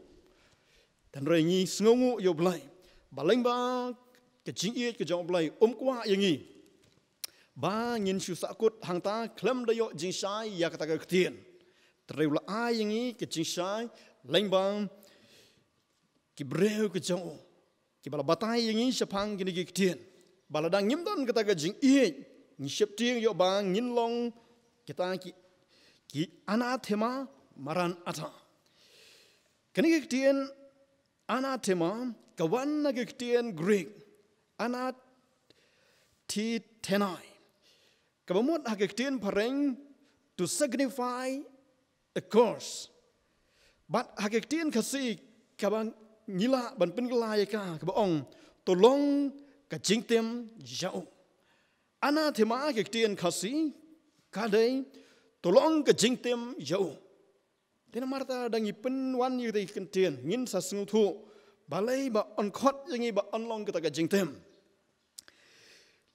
Hynrei ngi sngewnguh ïa U Blei ba lyngba ka jingïeit ka jong U Blei, um kwah ïa ngi ba ngin shu sahkut hangta khlem da ïoh jingshai ïa kata ka ktien. Hynrei u la ai ïa ngi ka jingshai lyngba ki briew ki jong u, kiba la batai ïa ngi shaphang kine ki ktien. Ba lada ngim don kata ka jingïeit, ngi sheptieng ïoh ba ngin long kita ki, ki anathema maranatha. Kane ka ktien anathema ka wan na ka ktien Greek, anatithenai, kaba mut ha ka ktien phareng to signify a curse. Bad ha ka ktien Khasi kaba ngi lah ban pynkylla ïa ka, kaba ong to long ka jingtim ïa u. Anathema ha ka ktien Khasi ka dei to long ka jingtim ïa u. Te namar kata da ngi pynwan ïa kata ka ktien, ngin sa sngewthuh balei ba un khot ïa ngi ba un long kata ka jingtim.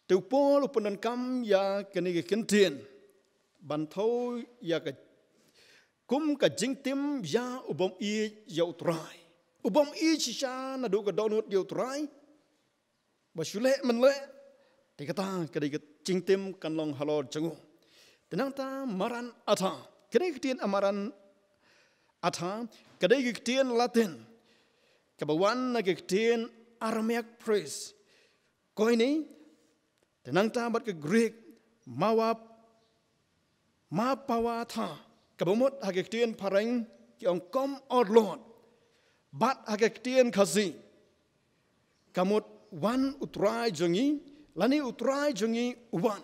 Te u Paul u pyndonkam ïa kane ka kyntien ban thew ïa ka kum ka jingtim ïa u bym ïeit ïa U Trai. U bym ïeit shisha naduh ka dohnud ïa U Trai ba shu leh mynleh. Te kata ka dei ka jingtim kan long halor jong u. Te nangta maranatha, ka dei ka ktien maranatha, ka dei ka ktien Latin kaba wan na ka ktien Aramaic phrase koine, te nangta bad ka Greek mawap, mapawatha, kaba mut ha ka ktien phareng ki ong come, our Lord. Bad ha ka ktien Khasi ka mut wan U Trai jong ngi, lane U Trai jong ngi u wan.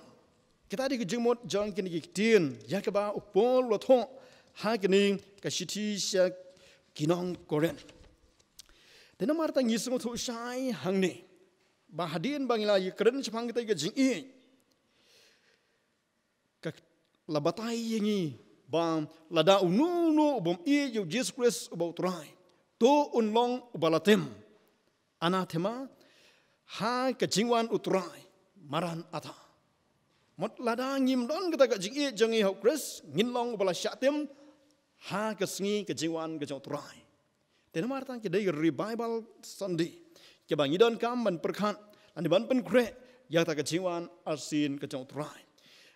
Kita dei ka jingmut jong kine ki ktien ïa kaba u Paul u la thoh ha kane ka shithi sha ki nong Korinth. Te namar kata ngi sngewthuh shai hangne ba hadien ba ngi la ïakren shaphang kata ka jingïeit, ka la batai ïa ngi ba lada uno uno u bym ïeit ïa u Jisu Khrist uba U Trai, to un long uba la tim, anathema, ha ka jingwan U Trai, maranatha. Mut lada ngim don kata ka jingïeit jong ngi ha u Khrist, ngin long uba la shah tim ha ka sngi ka jingwan ka jong U Trai. Te namar kata ki dei Revival Sunday kiba ngi donkam ban pyrkhat lane ban pynkhreh ïa kata ka jingwan arsien ka jong U Trai.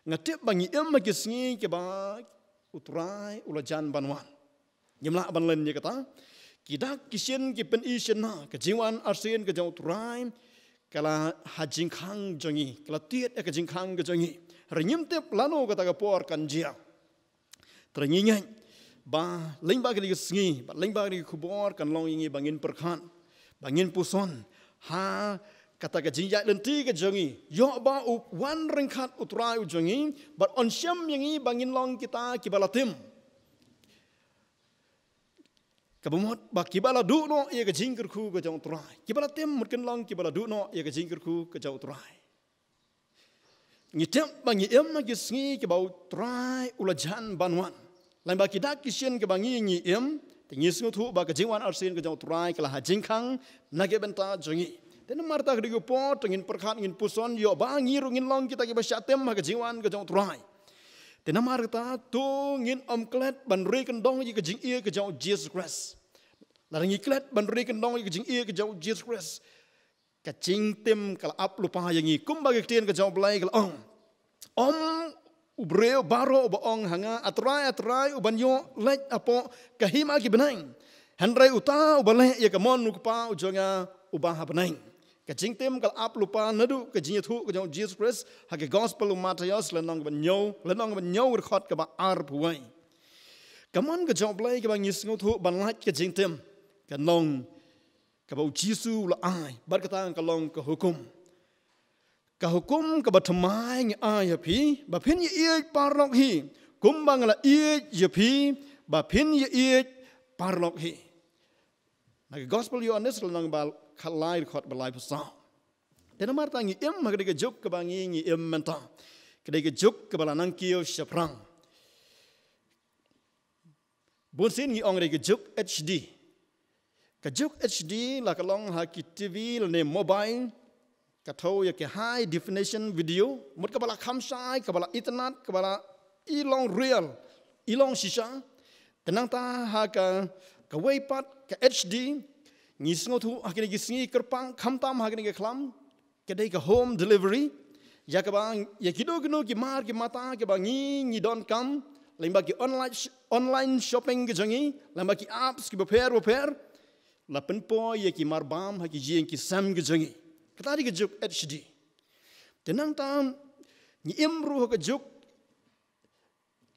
Nga tip ba ngi im ha ki sngi kiba U Trai u la jan ban wan. Ngim lah ban len ïa kata. Ki dak ki shin ki pyni shynna ka jingwan arsien ka jong U Trai ka la ha jingkhang jong ngi, ka la tied ha ka jingkhang ka jong ngi. Hynrei ngim tip lano kata ka por kan jia. Te ngi ngeit ba lyngba kane ka sngi, ba lyngba kane ka khubor kan long ïa ngi ba ngin pyrkhat, ba ngin puson ha kata ka jingïaid lynti ka jong ngi, ïoh ba u wan ryngkat u Trai u jong ngi, bad un shem ïa ngi ba ngin long kita kiba la tim. Kaba mut ba kiba la duh noh ïa ka jingkyrkhu ka jong u Trai. Kiba la tim mut kin long kiba la duh noh ïa ka jingkyrkhu ka jong u Trai. Ngi tip ba ngi im ha ki sngi kiba u Trai u la jan ban wan. Lyngba ki dak ki shin kiba ngi ngi im, te ngi sngewthuh ba ka jingwan arsien ka jong u Trai ka la ha jingkhang na ka bynta jong ngi. Te namar kata ka dei ka por te ngin pyrkhat, ngin puson ïoh ba ngi ruh ngin long kita kiba shah tim ha ka jingwan ka jong u Trai. Te namar kata to ngin ym klet ban ri kyndong ïa ka jingïeit ka jong u Jisu Khrist. Lada ngi klet ban ri kyndong ïa ka jingïeit ka jong u Jisu Khrist, ka jingtim ka la ap lypa ïa ngi, kumba ka ktien ka jong u Blei ka la ong. Ym u briew baroh uba ong ha nga, A Trai, A Trai, u ban ïoh leit hapoh ka hima ki bneng, hynrei uta uba leh ïa ka mon u Kpa u jong nga uba ha bneng. Ka jingtim ka la ap lypa naduh ka jingïathuh ka jong u Jisu Khrist ha ka Gospel u Mathaios lynnong kaba hynñiew, lynnong kaba hynñiew, dkhot kaba arphew wei. Ka mon ka jong u Blei kaba ngi sngewthuh ban lait ka jingtim, ka long kaba u Jisu u la ai, bad kata ka long ka hukum. Ka hukum kaba thymmai ngi ai ha phi, ba phin ïaieit paralok hi, kumba nga la ïeit ïa phi, ba phin ïaieit paralok hi. Na ka Gospel Ïoannis lynnong ba khatlai, dkhot ba laiphew saw. Te namar kata ngi im ha ka dei ka juk kaba ngi ngi im mynta. Ka dei ka juk kaba la nang kiew shaphrang. Bunsien ngi ong ka dei ka juk H D. Ka juk H D la ka long ha ki T V lane mobile, ka thew ïa ki high definition video, mut kaba la kham shai, kaba la itynnad, kaba la i long real, i long shisha. Te nangta ha ka, kawei pat ka H D, ngi sngewthuh ha kine ki sngi kyrpang, khamtam ha kine ki khlam, ka dei ka home delivery. Ïa kaba, ïa kino kino ki mar ki mata kiba ngi ngi donkam, lyngba ki online sh-, online shopping ka jong ngi, lyngba ki apps kiba pher ba pher, la pynpoi ïa ki mar bam ha ki ïing ki sem ka jong ngi. Kata dei ka juk H D. Te nangta ngi im ruh ha ka juk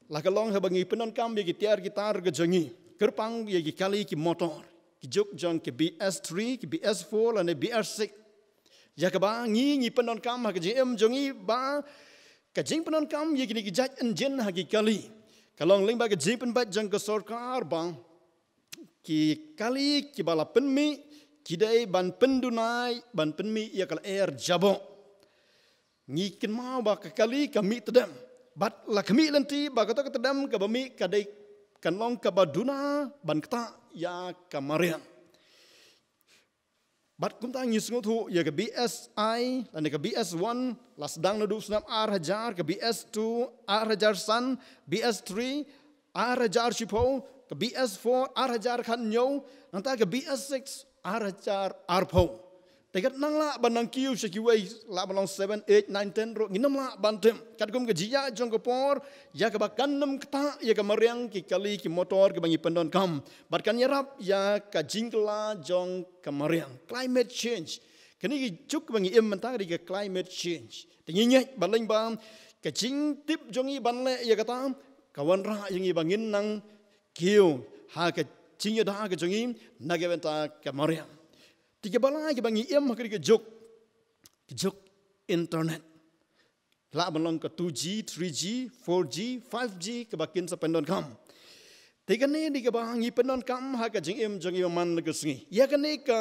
la ka long haba ngi pyndonkam ïa ki tiar ki tar ka jong ngi, kyrpang ïa ki kali ki motor, ki juk jong ki B S three, ki B S four lane B S six. Ïa kaba ngi ngi pyndonkam ha ka jingim jong ngi ba ka jingpyndonkam ïa kine ki jait engine ha ki kali ka long lyngba ka jingpynbeit jong ka sorkar ba ki kali kiba la pynmih ki dei ban pynduna, ban pynmih ïa ka lyer jaboh. Ngi kynmaw ba ka kali ka mih tdem. Bad la ka mih lynti ba kato ka tdem kaba mih ka dei kan long kaba duna ban ktah ïa ka mariang. Bad kumta ngi sngewthuh ïa ka B S I lane ka B S one la sdang naduh u snem ar hajar, ka B S two ar hajar san, B S three ar hajar shiphew, ka B S four ar hajar khathynñiew, nangta ka B S six ar hajar arphew. Te kat nang lah ban nang kiew sha kiwei, lah ban long seven, eight, nine, ten ruh, ngin ym lah ban tip. Katkum ka jingïaid jong ka por, ïa kaba kan ym ktah ïa ka mariang ki kali ki motor kiba ngi pyndonkam. Bad kan ïarap ïa ka jingkylla jong ka mariang. Climate change. Kane ki juk ba ngi im mynta ka dei ka climate change. Te ngi ngeit ba lyngba ka jingtip jong ngi ban leh ïa kata, ka wanrah ïa ngi ba ngin nang kiew ha ka jingïada ka jong ngi na ka bynta ka mariang. Te kaba lai kaba ngi im ha kane ka juk, ka juk internet. Lah ban long ka two G, three G, four G, five G kaba kin sa pyndonkam. Te kane dei kaba ngi pyndonkam ha ka jingim jong ngi man la ka sngi. Ïa kane ka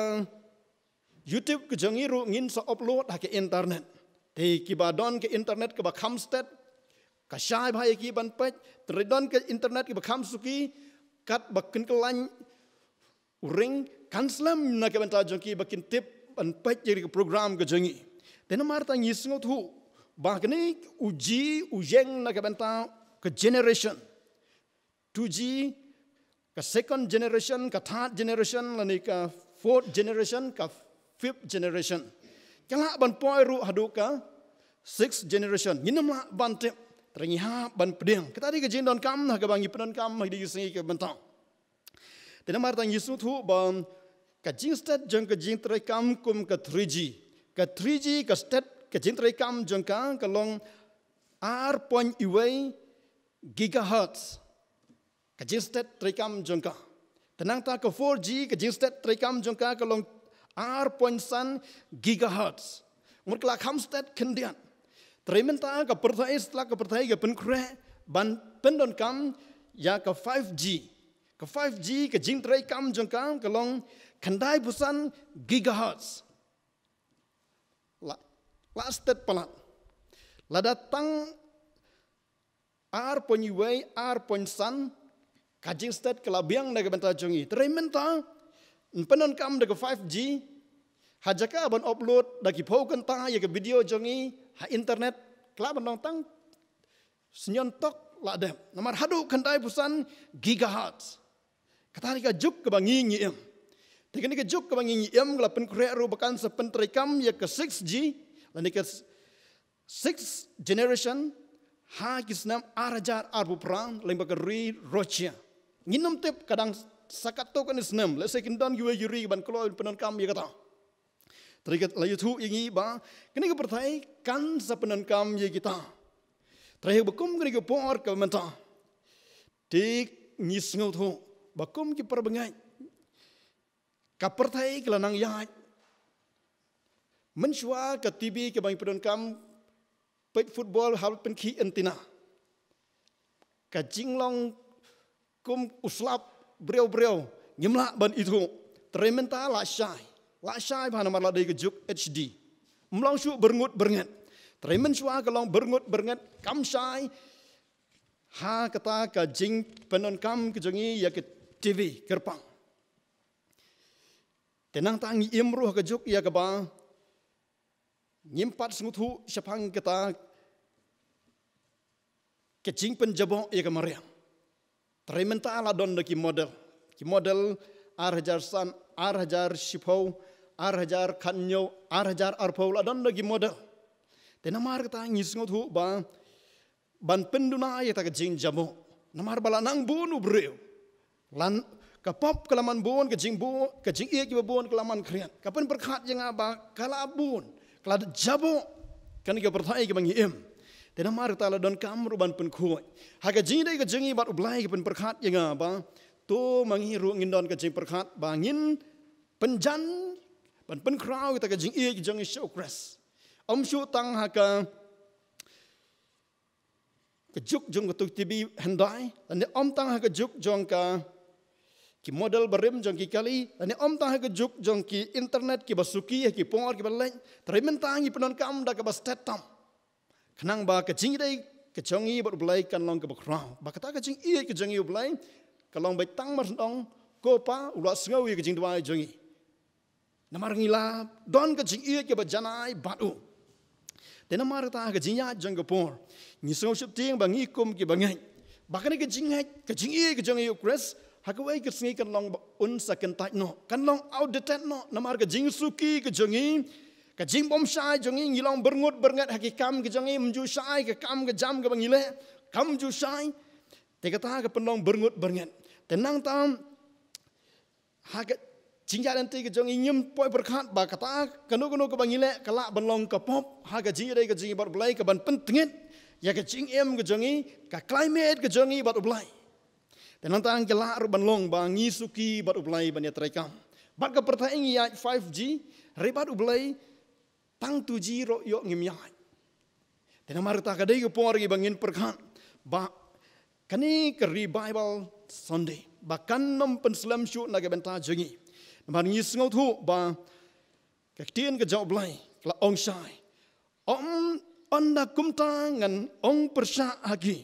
YouTube ka jong ngi ruh ngin sa upload ha ka internet. Te kiba don ka internet kaba kham stet, ka shai bha ïa ki ban peit, te don ka internet kaba kham suki, katba kin kylla u ring, kan slem na ka bynta jong ki ba kin tip ban peit ïa ka program ka jong ngi. Te namar kata ngi sngewthuh ba kane u G u ïeng na ka bynta ka generation. Two G, ka second generation, ka third generation, lane ka fourth generation, ka fifth generation. Ka lah ban poi ruh haduh ka sixth generation. Ngin ym lah ban tip, te ngi hap ban pdiang. Kata dei ka jingdonkam ha kaba ngi pyndonkam ha kine ki sngi kiba mynta. Te namar kata ngi sngewthuh ba ka jingstet jong ka jingtrei kam kum ka three G. Ka three G ka stet ka jingtrei kam jong ka ka long ar point wei gigahertz. Ka jingstet trei kam jong ka. Te nangta ka four G ka jingstet trei kam jong ka ka long Ar point san gigahertz. Mut ka la kham stet khyndiat. Te mynta ka pyrthei, satlak ka pyrthei ka pynkhreh ban pyndonkam ïa ka five G. Ka five G ka jingtreikam jong ka ka long khyndai phew san gigahertz. La, la stet palat. Lada tang ar point wei, ar point san, ka jingstet ka la biang na ka bynta jong ngi. Te mynta, yn pyndonkam da ka five G, ha jaka ban upload da ki phew kynta ïa ka video jong ngi ha internet, ka la ban long tang snion tok la dep. Namar haduh khyndai phew san gigahertz. Kata ka juk kaba ngi ngi im. Te kane ka juk kaba ngi ngi im ka la pynkhreh ruh ba kan sa pyntreikam ïa ka six G, lane ka sixth generation, ha ki snem ar hajar arphew phra lyngba ka ri Russia. Ngin ym tip ka dang sa katto katne snem, lehse kin don kiwei ki ri ban kloi pyndonkam ïa kata. Te ka la ïathuh ïa ngi ba kane ka pyrthei kan sa pyndonkam ïa kita. Te ba kum kane ka por ka mynta, te ngi sngewthuh ba kum ki para bangeit, ka pyrthei ka la nang ïaid. Mynshuwa ka T V kaba ngi pyndonkam, peit football ha pynkhih antenna. Ka jinglong kum u slap briew briew, ngim lah ban ithuh. Te mynta la shai, la shai bha namar la dei ka juk H D. Ym long shuh byrngut byrnget. Te mynshuwa ka long byrngut byrnget, kam shai ha kata ka jingpyndonkam ka jong ngi ïa ka T V kyrpang. Te nangta ngi im ruh ha ka juk ïa kaba ngim pat sngewthuh shaphang kata ka jingpynjaboh ïa ka mariang. Te mynta la don da ki model. Ki model ar hajar san, ar hajar shiphew, ar hajar khathynñiew, ar hajar arphew, la don da ki model. Te namar kata ngi sngewthuh ba ban pynduna ïa kata ka jingjaboh. Namar ba la nang bun u briew. Lan ka pop ka la man bun, ka jingbun, ka jingïeit kiba bun ka la man khriat. Ka pynpyrkhat ïa nga ba ka la bun, ka la jaboh kane ka pyrthei kaba ngi im. Te namar kata la donkam ruh ban pynkhuid. Ha ka jingïadei ka jong ngi bad U Blei, ka pynpyrkhat ïa nga ba to ma ngi ruh ngin don ka jingpyrkhat ba ngin pynjan, ban pynkhraw ïa kata ka jingïeit ka jong ngi sha U Khrist. Ym shuh tang ha ka ka juk jong ka tuk T V hyndai, lane ym tang ha ka juk jong ka ki model barim jong ki kali, lane ym tang ha ka juk jong ki internet kiba suki ha ki por kiba leit. Te mynta ngi pyndonkam da kaba stet tam. Khnang ba ka jingïadei ka jong ngi bad U Blei kan long kaba khraw. Ba kata ka jingïeit ka jong ngi U Blei ka long beit tang mar sdang, ko Pa, u la sngew ïa ka jingduwai jong ngi. Namar ngi la don ka jingïeit kaba janai bad u. Te namar kata ha ka jingïaid jong ka por, ngi sngew sheptieng ba ngi kum kiba ngeit ba kane ka jingngeit, ka jingïeit ka jong ngi ïa U Khrist, ha kawei ka sngi kan long ba un sa kyntait noh, kan long outdated noh, namar ka jingsuki ka jong ngi, ka jingbymshai jong ngi, ngi long byrngut byrnget ha ki kam ka jong ngi, ym ju shai ka kam ka jam kaba ngi leh, kam ju shai. Te kata ka pynlong byrngut byrnget. Te nangta ha ka jingïaid lynti ka jong ngi, ngim poi pyrkhat ba kata kano kano kaba ngi leh ka lah ban long ka pop ha ka jingïadei ka jong ngi bad U Blei, ka ban pyntngit ïa ka jingim ka jong ngi, ka climate ka jong ngi bad U Blei. Te nangta ka lah ruh ban long ba ngi suki bad U Blei ban ïatreikam. Bad ka pyrthei ngi ïaid five G, hynrei bad U Blei tang two G ruh ïoh ngim ïaid. Te namar kata ka dei ka por ngi ba ngin pyrkhat ba kane ka Revival Sunday ba kan nym pynslem shuh na ka bynta jong ngi. Namar ngi sngewthuh ba ka ktien ka jong U Blei ka la ong shai, ym ynda kumta ngan ong pyrshah ha ki.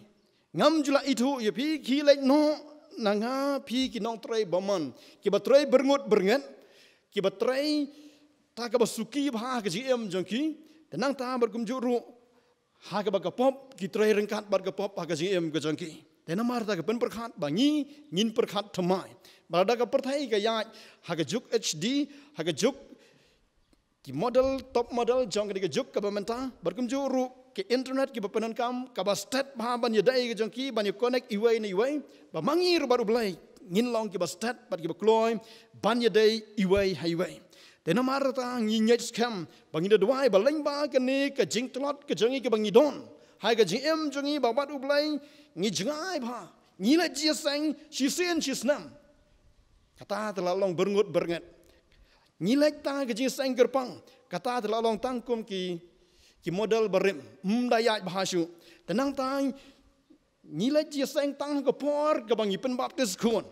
Ngam ju la ithuh ïa phi, khie leit noh na nga phi ki nongtrei bymman, kiba trei byrngut byrnget, kiba trei da kaba suki bha ha ka jingim jong ki. Te nangta bad kumjuh ruh ha kaba ka pop, ki trei ryngkat bad ka pop ha ka jingim ka jong ki. Te namar kata ka pynpyrkhat ba ngi ngin pyrkhat thymmai. Ba lada ka pyrthei ka ïaid ha ka juk H D, ha ka juk ki model, top model jong ka dei ka juk kaba mynta, bad kumjuh ruh ka internet kiba pyndonkam kaba stet bha ban ïadei ka jong ki, ban ïa connect iwei na iwei, ba ma ngi ruh bad U Blei ngin long kiba stet bad kiba kloi ban ïadei iwei ha iwei. Te namar kata ngi ngeit skhem ba ngin da duwai ba lyngba kane ka jingtlot ka jong ngi kaba ngi don ha ka jingim jong ngi ba bad U Blei ngi jngai bha, ngi leit jingïaseng shisien shisnem. Kata te la long byrngut byrnget. Ngi leit tang ha ka jingseng kyrpang, kata te la long tang kum ki, ki model barim, ym da ïaid bha shuh. Te nangta ngi leit jingseng tang ha ka por kaba ngi pynbaptis khun,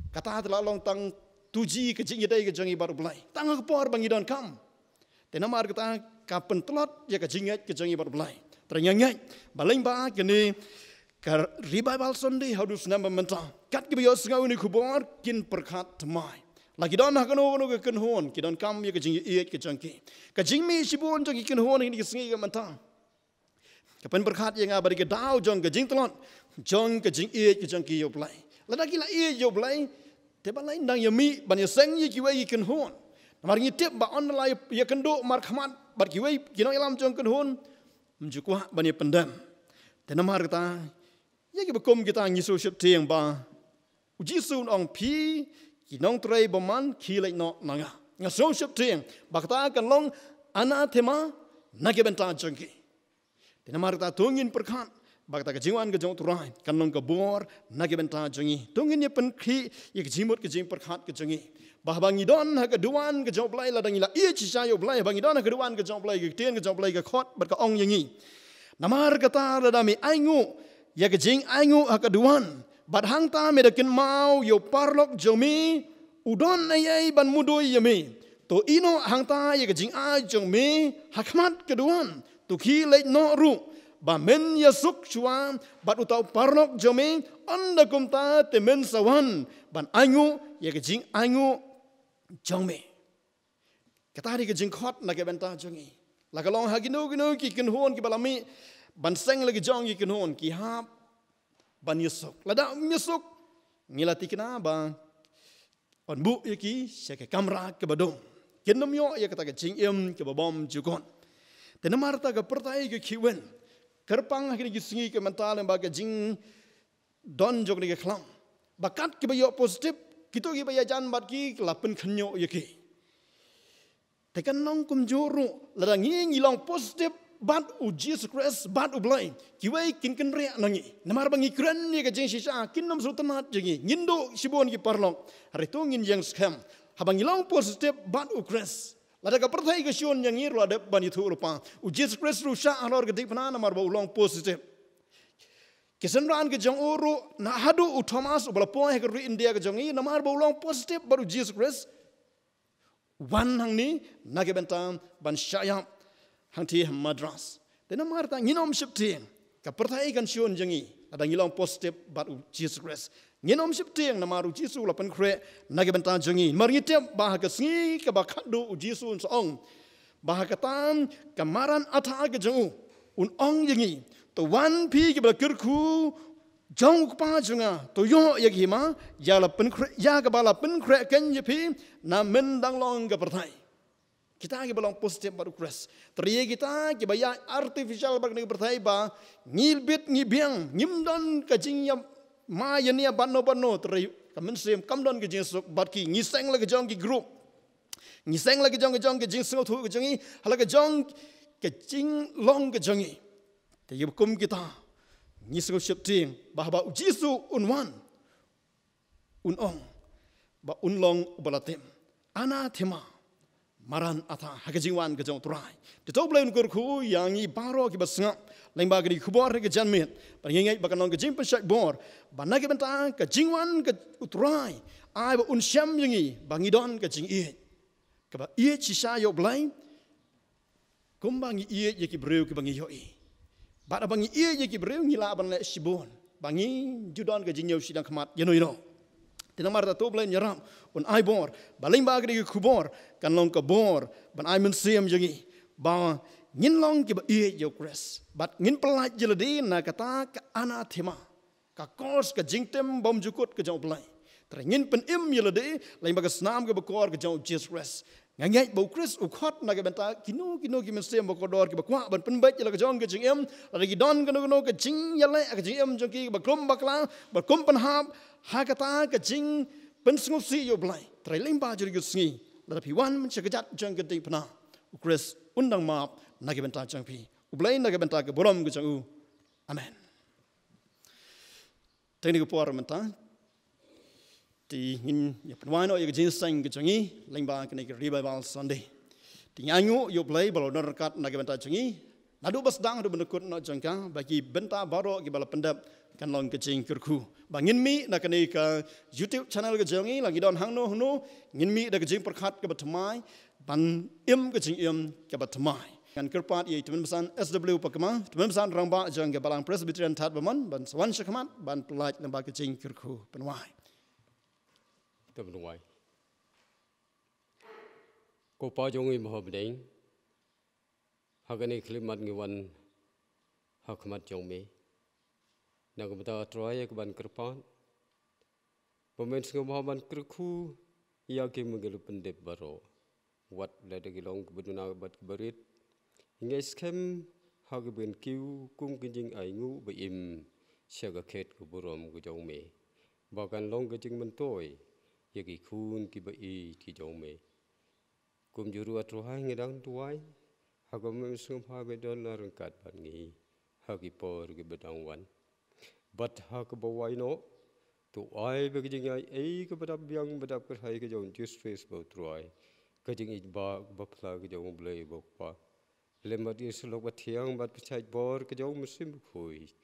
kata te la long tang tu ji ka jingïadei ka jong ngi bad U Blei, tang ha ka por ba ngi donkam. Te namar kata ka pyntlot ïa ka jingngeit ka jong ngi bad U Blei. Te nga ngeit ba lyngba kane ka Revival Sunday haduh snem ba mynta, kat kiba ïohsngew ïa kane ka khubor kin pyrkhat thymmai. La ki don ha kano kano ka kynhun, ki donkam ïa ka jingïaieit ka jong ki. Ka jingmih shibun jong ki kynhun ha kine ki sngi ka mynta ka pynpyrkhat ïa nga ba dei ka daw jong ka jingtlot jong ka jingïeit ka jong ki ïa U Blei. Lada ki la ïeit ïa U Blei, te balei nang ïa mih ban ïaseng ïa kiwei ki kynhun? Namar ngi tip ba ynda la ïakynduh markhmat bad kiwei ki nongïalam jong kynhun, ym ju kwah ban ïapyndem. Te namar kata, ïa kiba kum kita ngi sngewsheptieng ba U Jisu un ong, phi ki nongtrei bymman, khie leit noh na nga. Nga sngewsheptieng ba kata kan long anathema na ka bynta jong ki. Te namar kata to ngin pyrkhat ba kata ka jingwan ka jong U Trai kan long ka bor na ka bynta jong ngi. To ngin ïa pynkhih ïa ka jingmut ka jingpyrkhat ka jong ngi. Ba haba ngi don ha ka duwan ka jong U Blei, lada ngi la ïeit shisha ïa U Blei, haba ngi don ha ka duwan ka jong U Blei, ka ktien ka jong U Blei ka khot bad ka ong ïa ngi. Namar kata lada me ainguh ïa ka jingainguh ha ka duwan, bad hangta me da kynmaw ïa u paralok jong me u don ei ei ban mudui ïa me, to ïehnoh hangta ïa ka jingai jong me ha khmat ka duwan. To khie leit noh ruh ba men ïasuk shuwa bad uta u paralok jong me, ynda kumta te men sa wan ban ainguh ïa ka jingainguh jong me. Kata dei ka jingkhot na ka bynta jong ngi. La ka long ha kino kino ki kynhun kiba la mih ban seng la ki jong ki kynhun, ki hap ban ïasuk. Lada ym ïasuk, ngi la thikna ba yn buh ïa ki sha ka kamra kaba dum. Kin ym ïoh ïa kata ka jingim kaba bymjukut. Te namar kata ka pyrthei ka khih win, kyrpang ha kine ki sngi ka mynta lyngba ka jingdon jong kane ka khlam ba kat kiba ïoh positive, kito kiba ïajan bad ki, ki la pynkhynñiuh ïa ki. Te kan long kumjuh ruh lada ngi, ngi long positive bad U Jisu Khrist, bad U Blei, kiwei kin kynriah na ngi. Namar ba ngi kren ïa ka jingshisha, kin ym sngewtynnat ïa ngi. Ngin duh shibun ki paralok, hynrei to ngin ïeng skhem. Haba ngi long positive bad U Khrist, lada ka pyrthei ka shun ïa ngi ruh, la dep ban ïathuhlypa. U Jisu Khrist ruh shah halor ka diengphna namar ba u long positive. Ki synran ka jong u ruh, na haduh u Thomas uba la poi ha ka ri India ka jong ngi, namar ba u long positive bad U Jisu Khrist, wan hangne na ka bynta ban shah ïap hangtei ha Madras. Te namar kata ngin ym sheptieng, ka pyrthei kan shun ïa ngi lada ngi long positive bad U Jisu Khrist. Ngin ym sheptieng namar U Jisu u la pynkhreh na ka bynta jong ngi. Namar ngi tip ba ha ka sngi kaba khatduh U Jisu un sa ong ba ha kata ka Maranatha ka jong u, un ong ïa ngi, to wan phi kiba la kyrkhu jong U Kpa jong nga, to ïoh ïa ka hima ïa la pynkhreh, ïa kaba la pynkhreh keiñ ïa phi na mynta dang long ka pyrthei. Kita kiba long positive bad U Khrist. Hynrei kita kiba ïaid artificial bad kane ka pyrthei ba ngi bit ngi biang, ngim don ka jingïam, ma ïa nia bad no bad no, hynrei ka mynsiem kam don ka jingsuk bad ki, ngi seng la ka jong ki group. Ngi seng la ka jong ka jong ka jingsngewthuh ka jong ngi, ha la ka jong ka jinglong ka jong ngi. Te ïa ba kum kita, ngi sngewsheptieng ba haba U Jisu un wan, un ong ba un long uba la tim. Anathema, Maranatha, ha ka jingwan ka jong U Trai. Te to U Blei un kyrkhu ïa ngi baroh kiba sngap lyngba kane ka khubor ha ka janmiet. Ba ngi ngeit ba kan long ka jingpynshait bor, ba na ka bynta ka jingwan ka U Trai, ai ba un shem ïa ngi ba ngi don ka jingïeit kaba ïeit shisha ïa U Blei, kumba ngi ïeit ïa ki briew kiba ngi ïohi. Bad haba ngi ïeit ïa ki briew, ngi lah ban leh shibun ba ngin ju don ka jingñiew shiliang khmat ïano ïano. Te namar kata to U Blei un ïarap, un ai bor ba lyngba kane ka khubor kan long ka bor ban ai mynsiem ïa ngi ba ngin long kiba ïeit ïa U Khrist bad ngin pyllait ïa lade na kata ka anathema, ka curse, ka jingtim bymjukut ka jong U Blei. Hynrei ngin pynim ïa lade lyngba ka snam kaba kor ka jong U Jisu Khrist. Nga ngeit ba U Khrist u khot na ka bynta kino kino ki mynsiem ba kordor kiba kwah ban pynbeit ïa la ka jong ka jingim, lada ki don kano kano ka jingïaleh ha ka jingim jong ki, ba khlem bakla, ba khlem pynhap ha kata ka jingpynsngewsih ïa U Blei. Hynrei lyngba jong kane ka sngi, lada phi wan sha kjat jong ka diengphna, U Khrist un dang map na ka bynta jong phi. U Blei na ka bynta ka burom ka jong u. Amen. Te kane ka por mynta Te ngin ïa pynwai noh ïa ka jingïaseng ka jong ngi lyngba kane ka Revival Sunday. Te ngi ainguh ïa U Blei ba la don ryngkat na ka bynta jong ngi naduh ba sdang haduh ban da kut noh jong ka, ba ki bynta baroh kiba la pyndep kan long ka jingkyrkhu. Ba ngin mih na kane ka YouTube channel ka jong ngi, la ngi don hangno hangno, ngin mih da ka jingpyrkhat kaba thymmai, ban im ka jingim kaba thymmai. Ngan kyrpad ïa i Tymmen Basan S W Pakma, Tymmen Basan Rangbah jong ka Balang Presbyterian Thadbamon, ban sa wan shakhmat ban pyllait lyngba ka jingkyrkhu. Pynwai. Te pynwai. Ko Pa jong ngi ba ha bneng, ha kane ka khyllipmat ngi wan ha khmat jong me. Na ka bynta Trai ïa ka ban kyrpad ba men sngewbha ban kyrkhu ïa ki ba ngi la pyndep baroh, wat lada ki long kiba duna bad kiba rit. Ngi ai skhem ha kaba ngi kiew kum ka jingainguh ba im sha ka khet ka burom ka jong me, ba kan long ka jingmyntoi ïa ki khun kiba ïeit ki jong me. Kumjuh ruh, A Trai, ngi dang duwai ha kaba men sngewbha ba don la ryngkat bad ngi ha ki por kiba dang wan. Bad ha kaba wai noh, to ai ba ka jingïaid ei kaba dap biang ba dap kyrhai ka jong U Jisu Khrist ba U Trai, ka jingïeit ba, ba phla ka jong U Blei ba U Kpa, lem bad ïa ka sylluk bathiang bad pynshait bor ka jong U Mynsiem Bakhuid.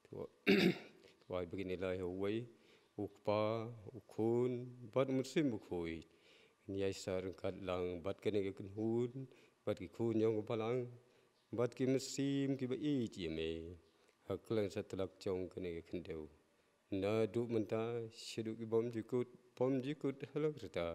To, to ai ba kin ïalai ha uwei U Kpa, U Khun bad U Mynsiem Bakhuid. Ngi ai sa ryngkat lang bad kane ka kynhun, bad ki khun jong ka balang, bad ki mynsiem kiba ïeit ïa me, ha khlem sa tlak jong kane ka khyndew. Naduh mynta shaduh ki bymjukut, bymjukut ha la ka rta.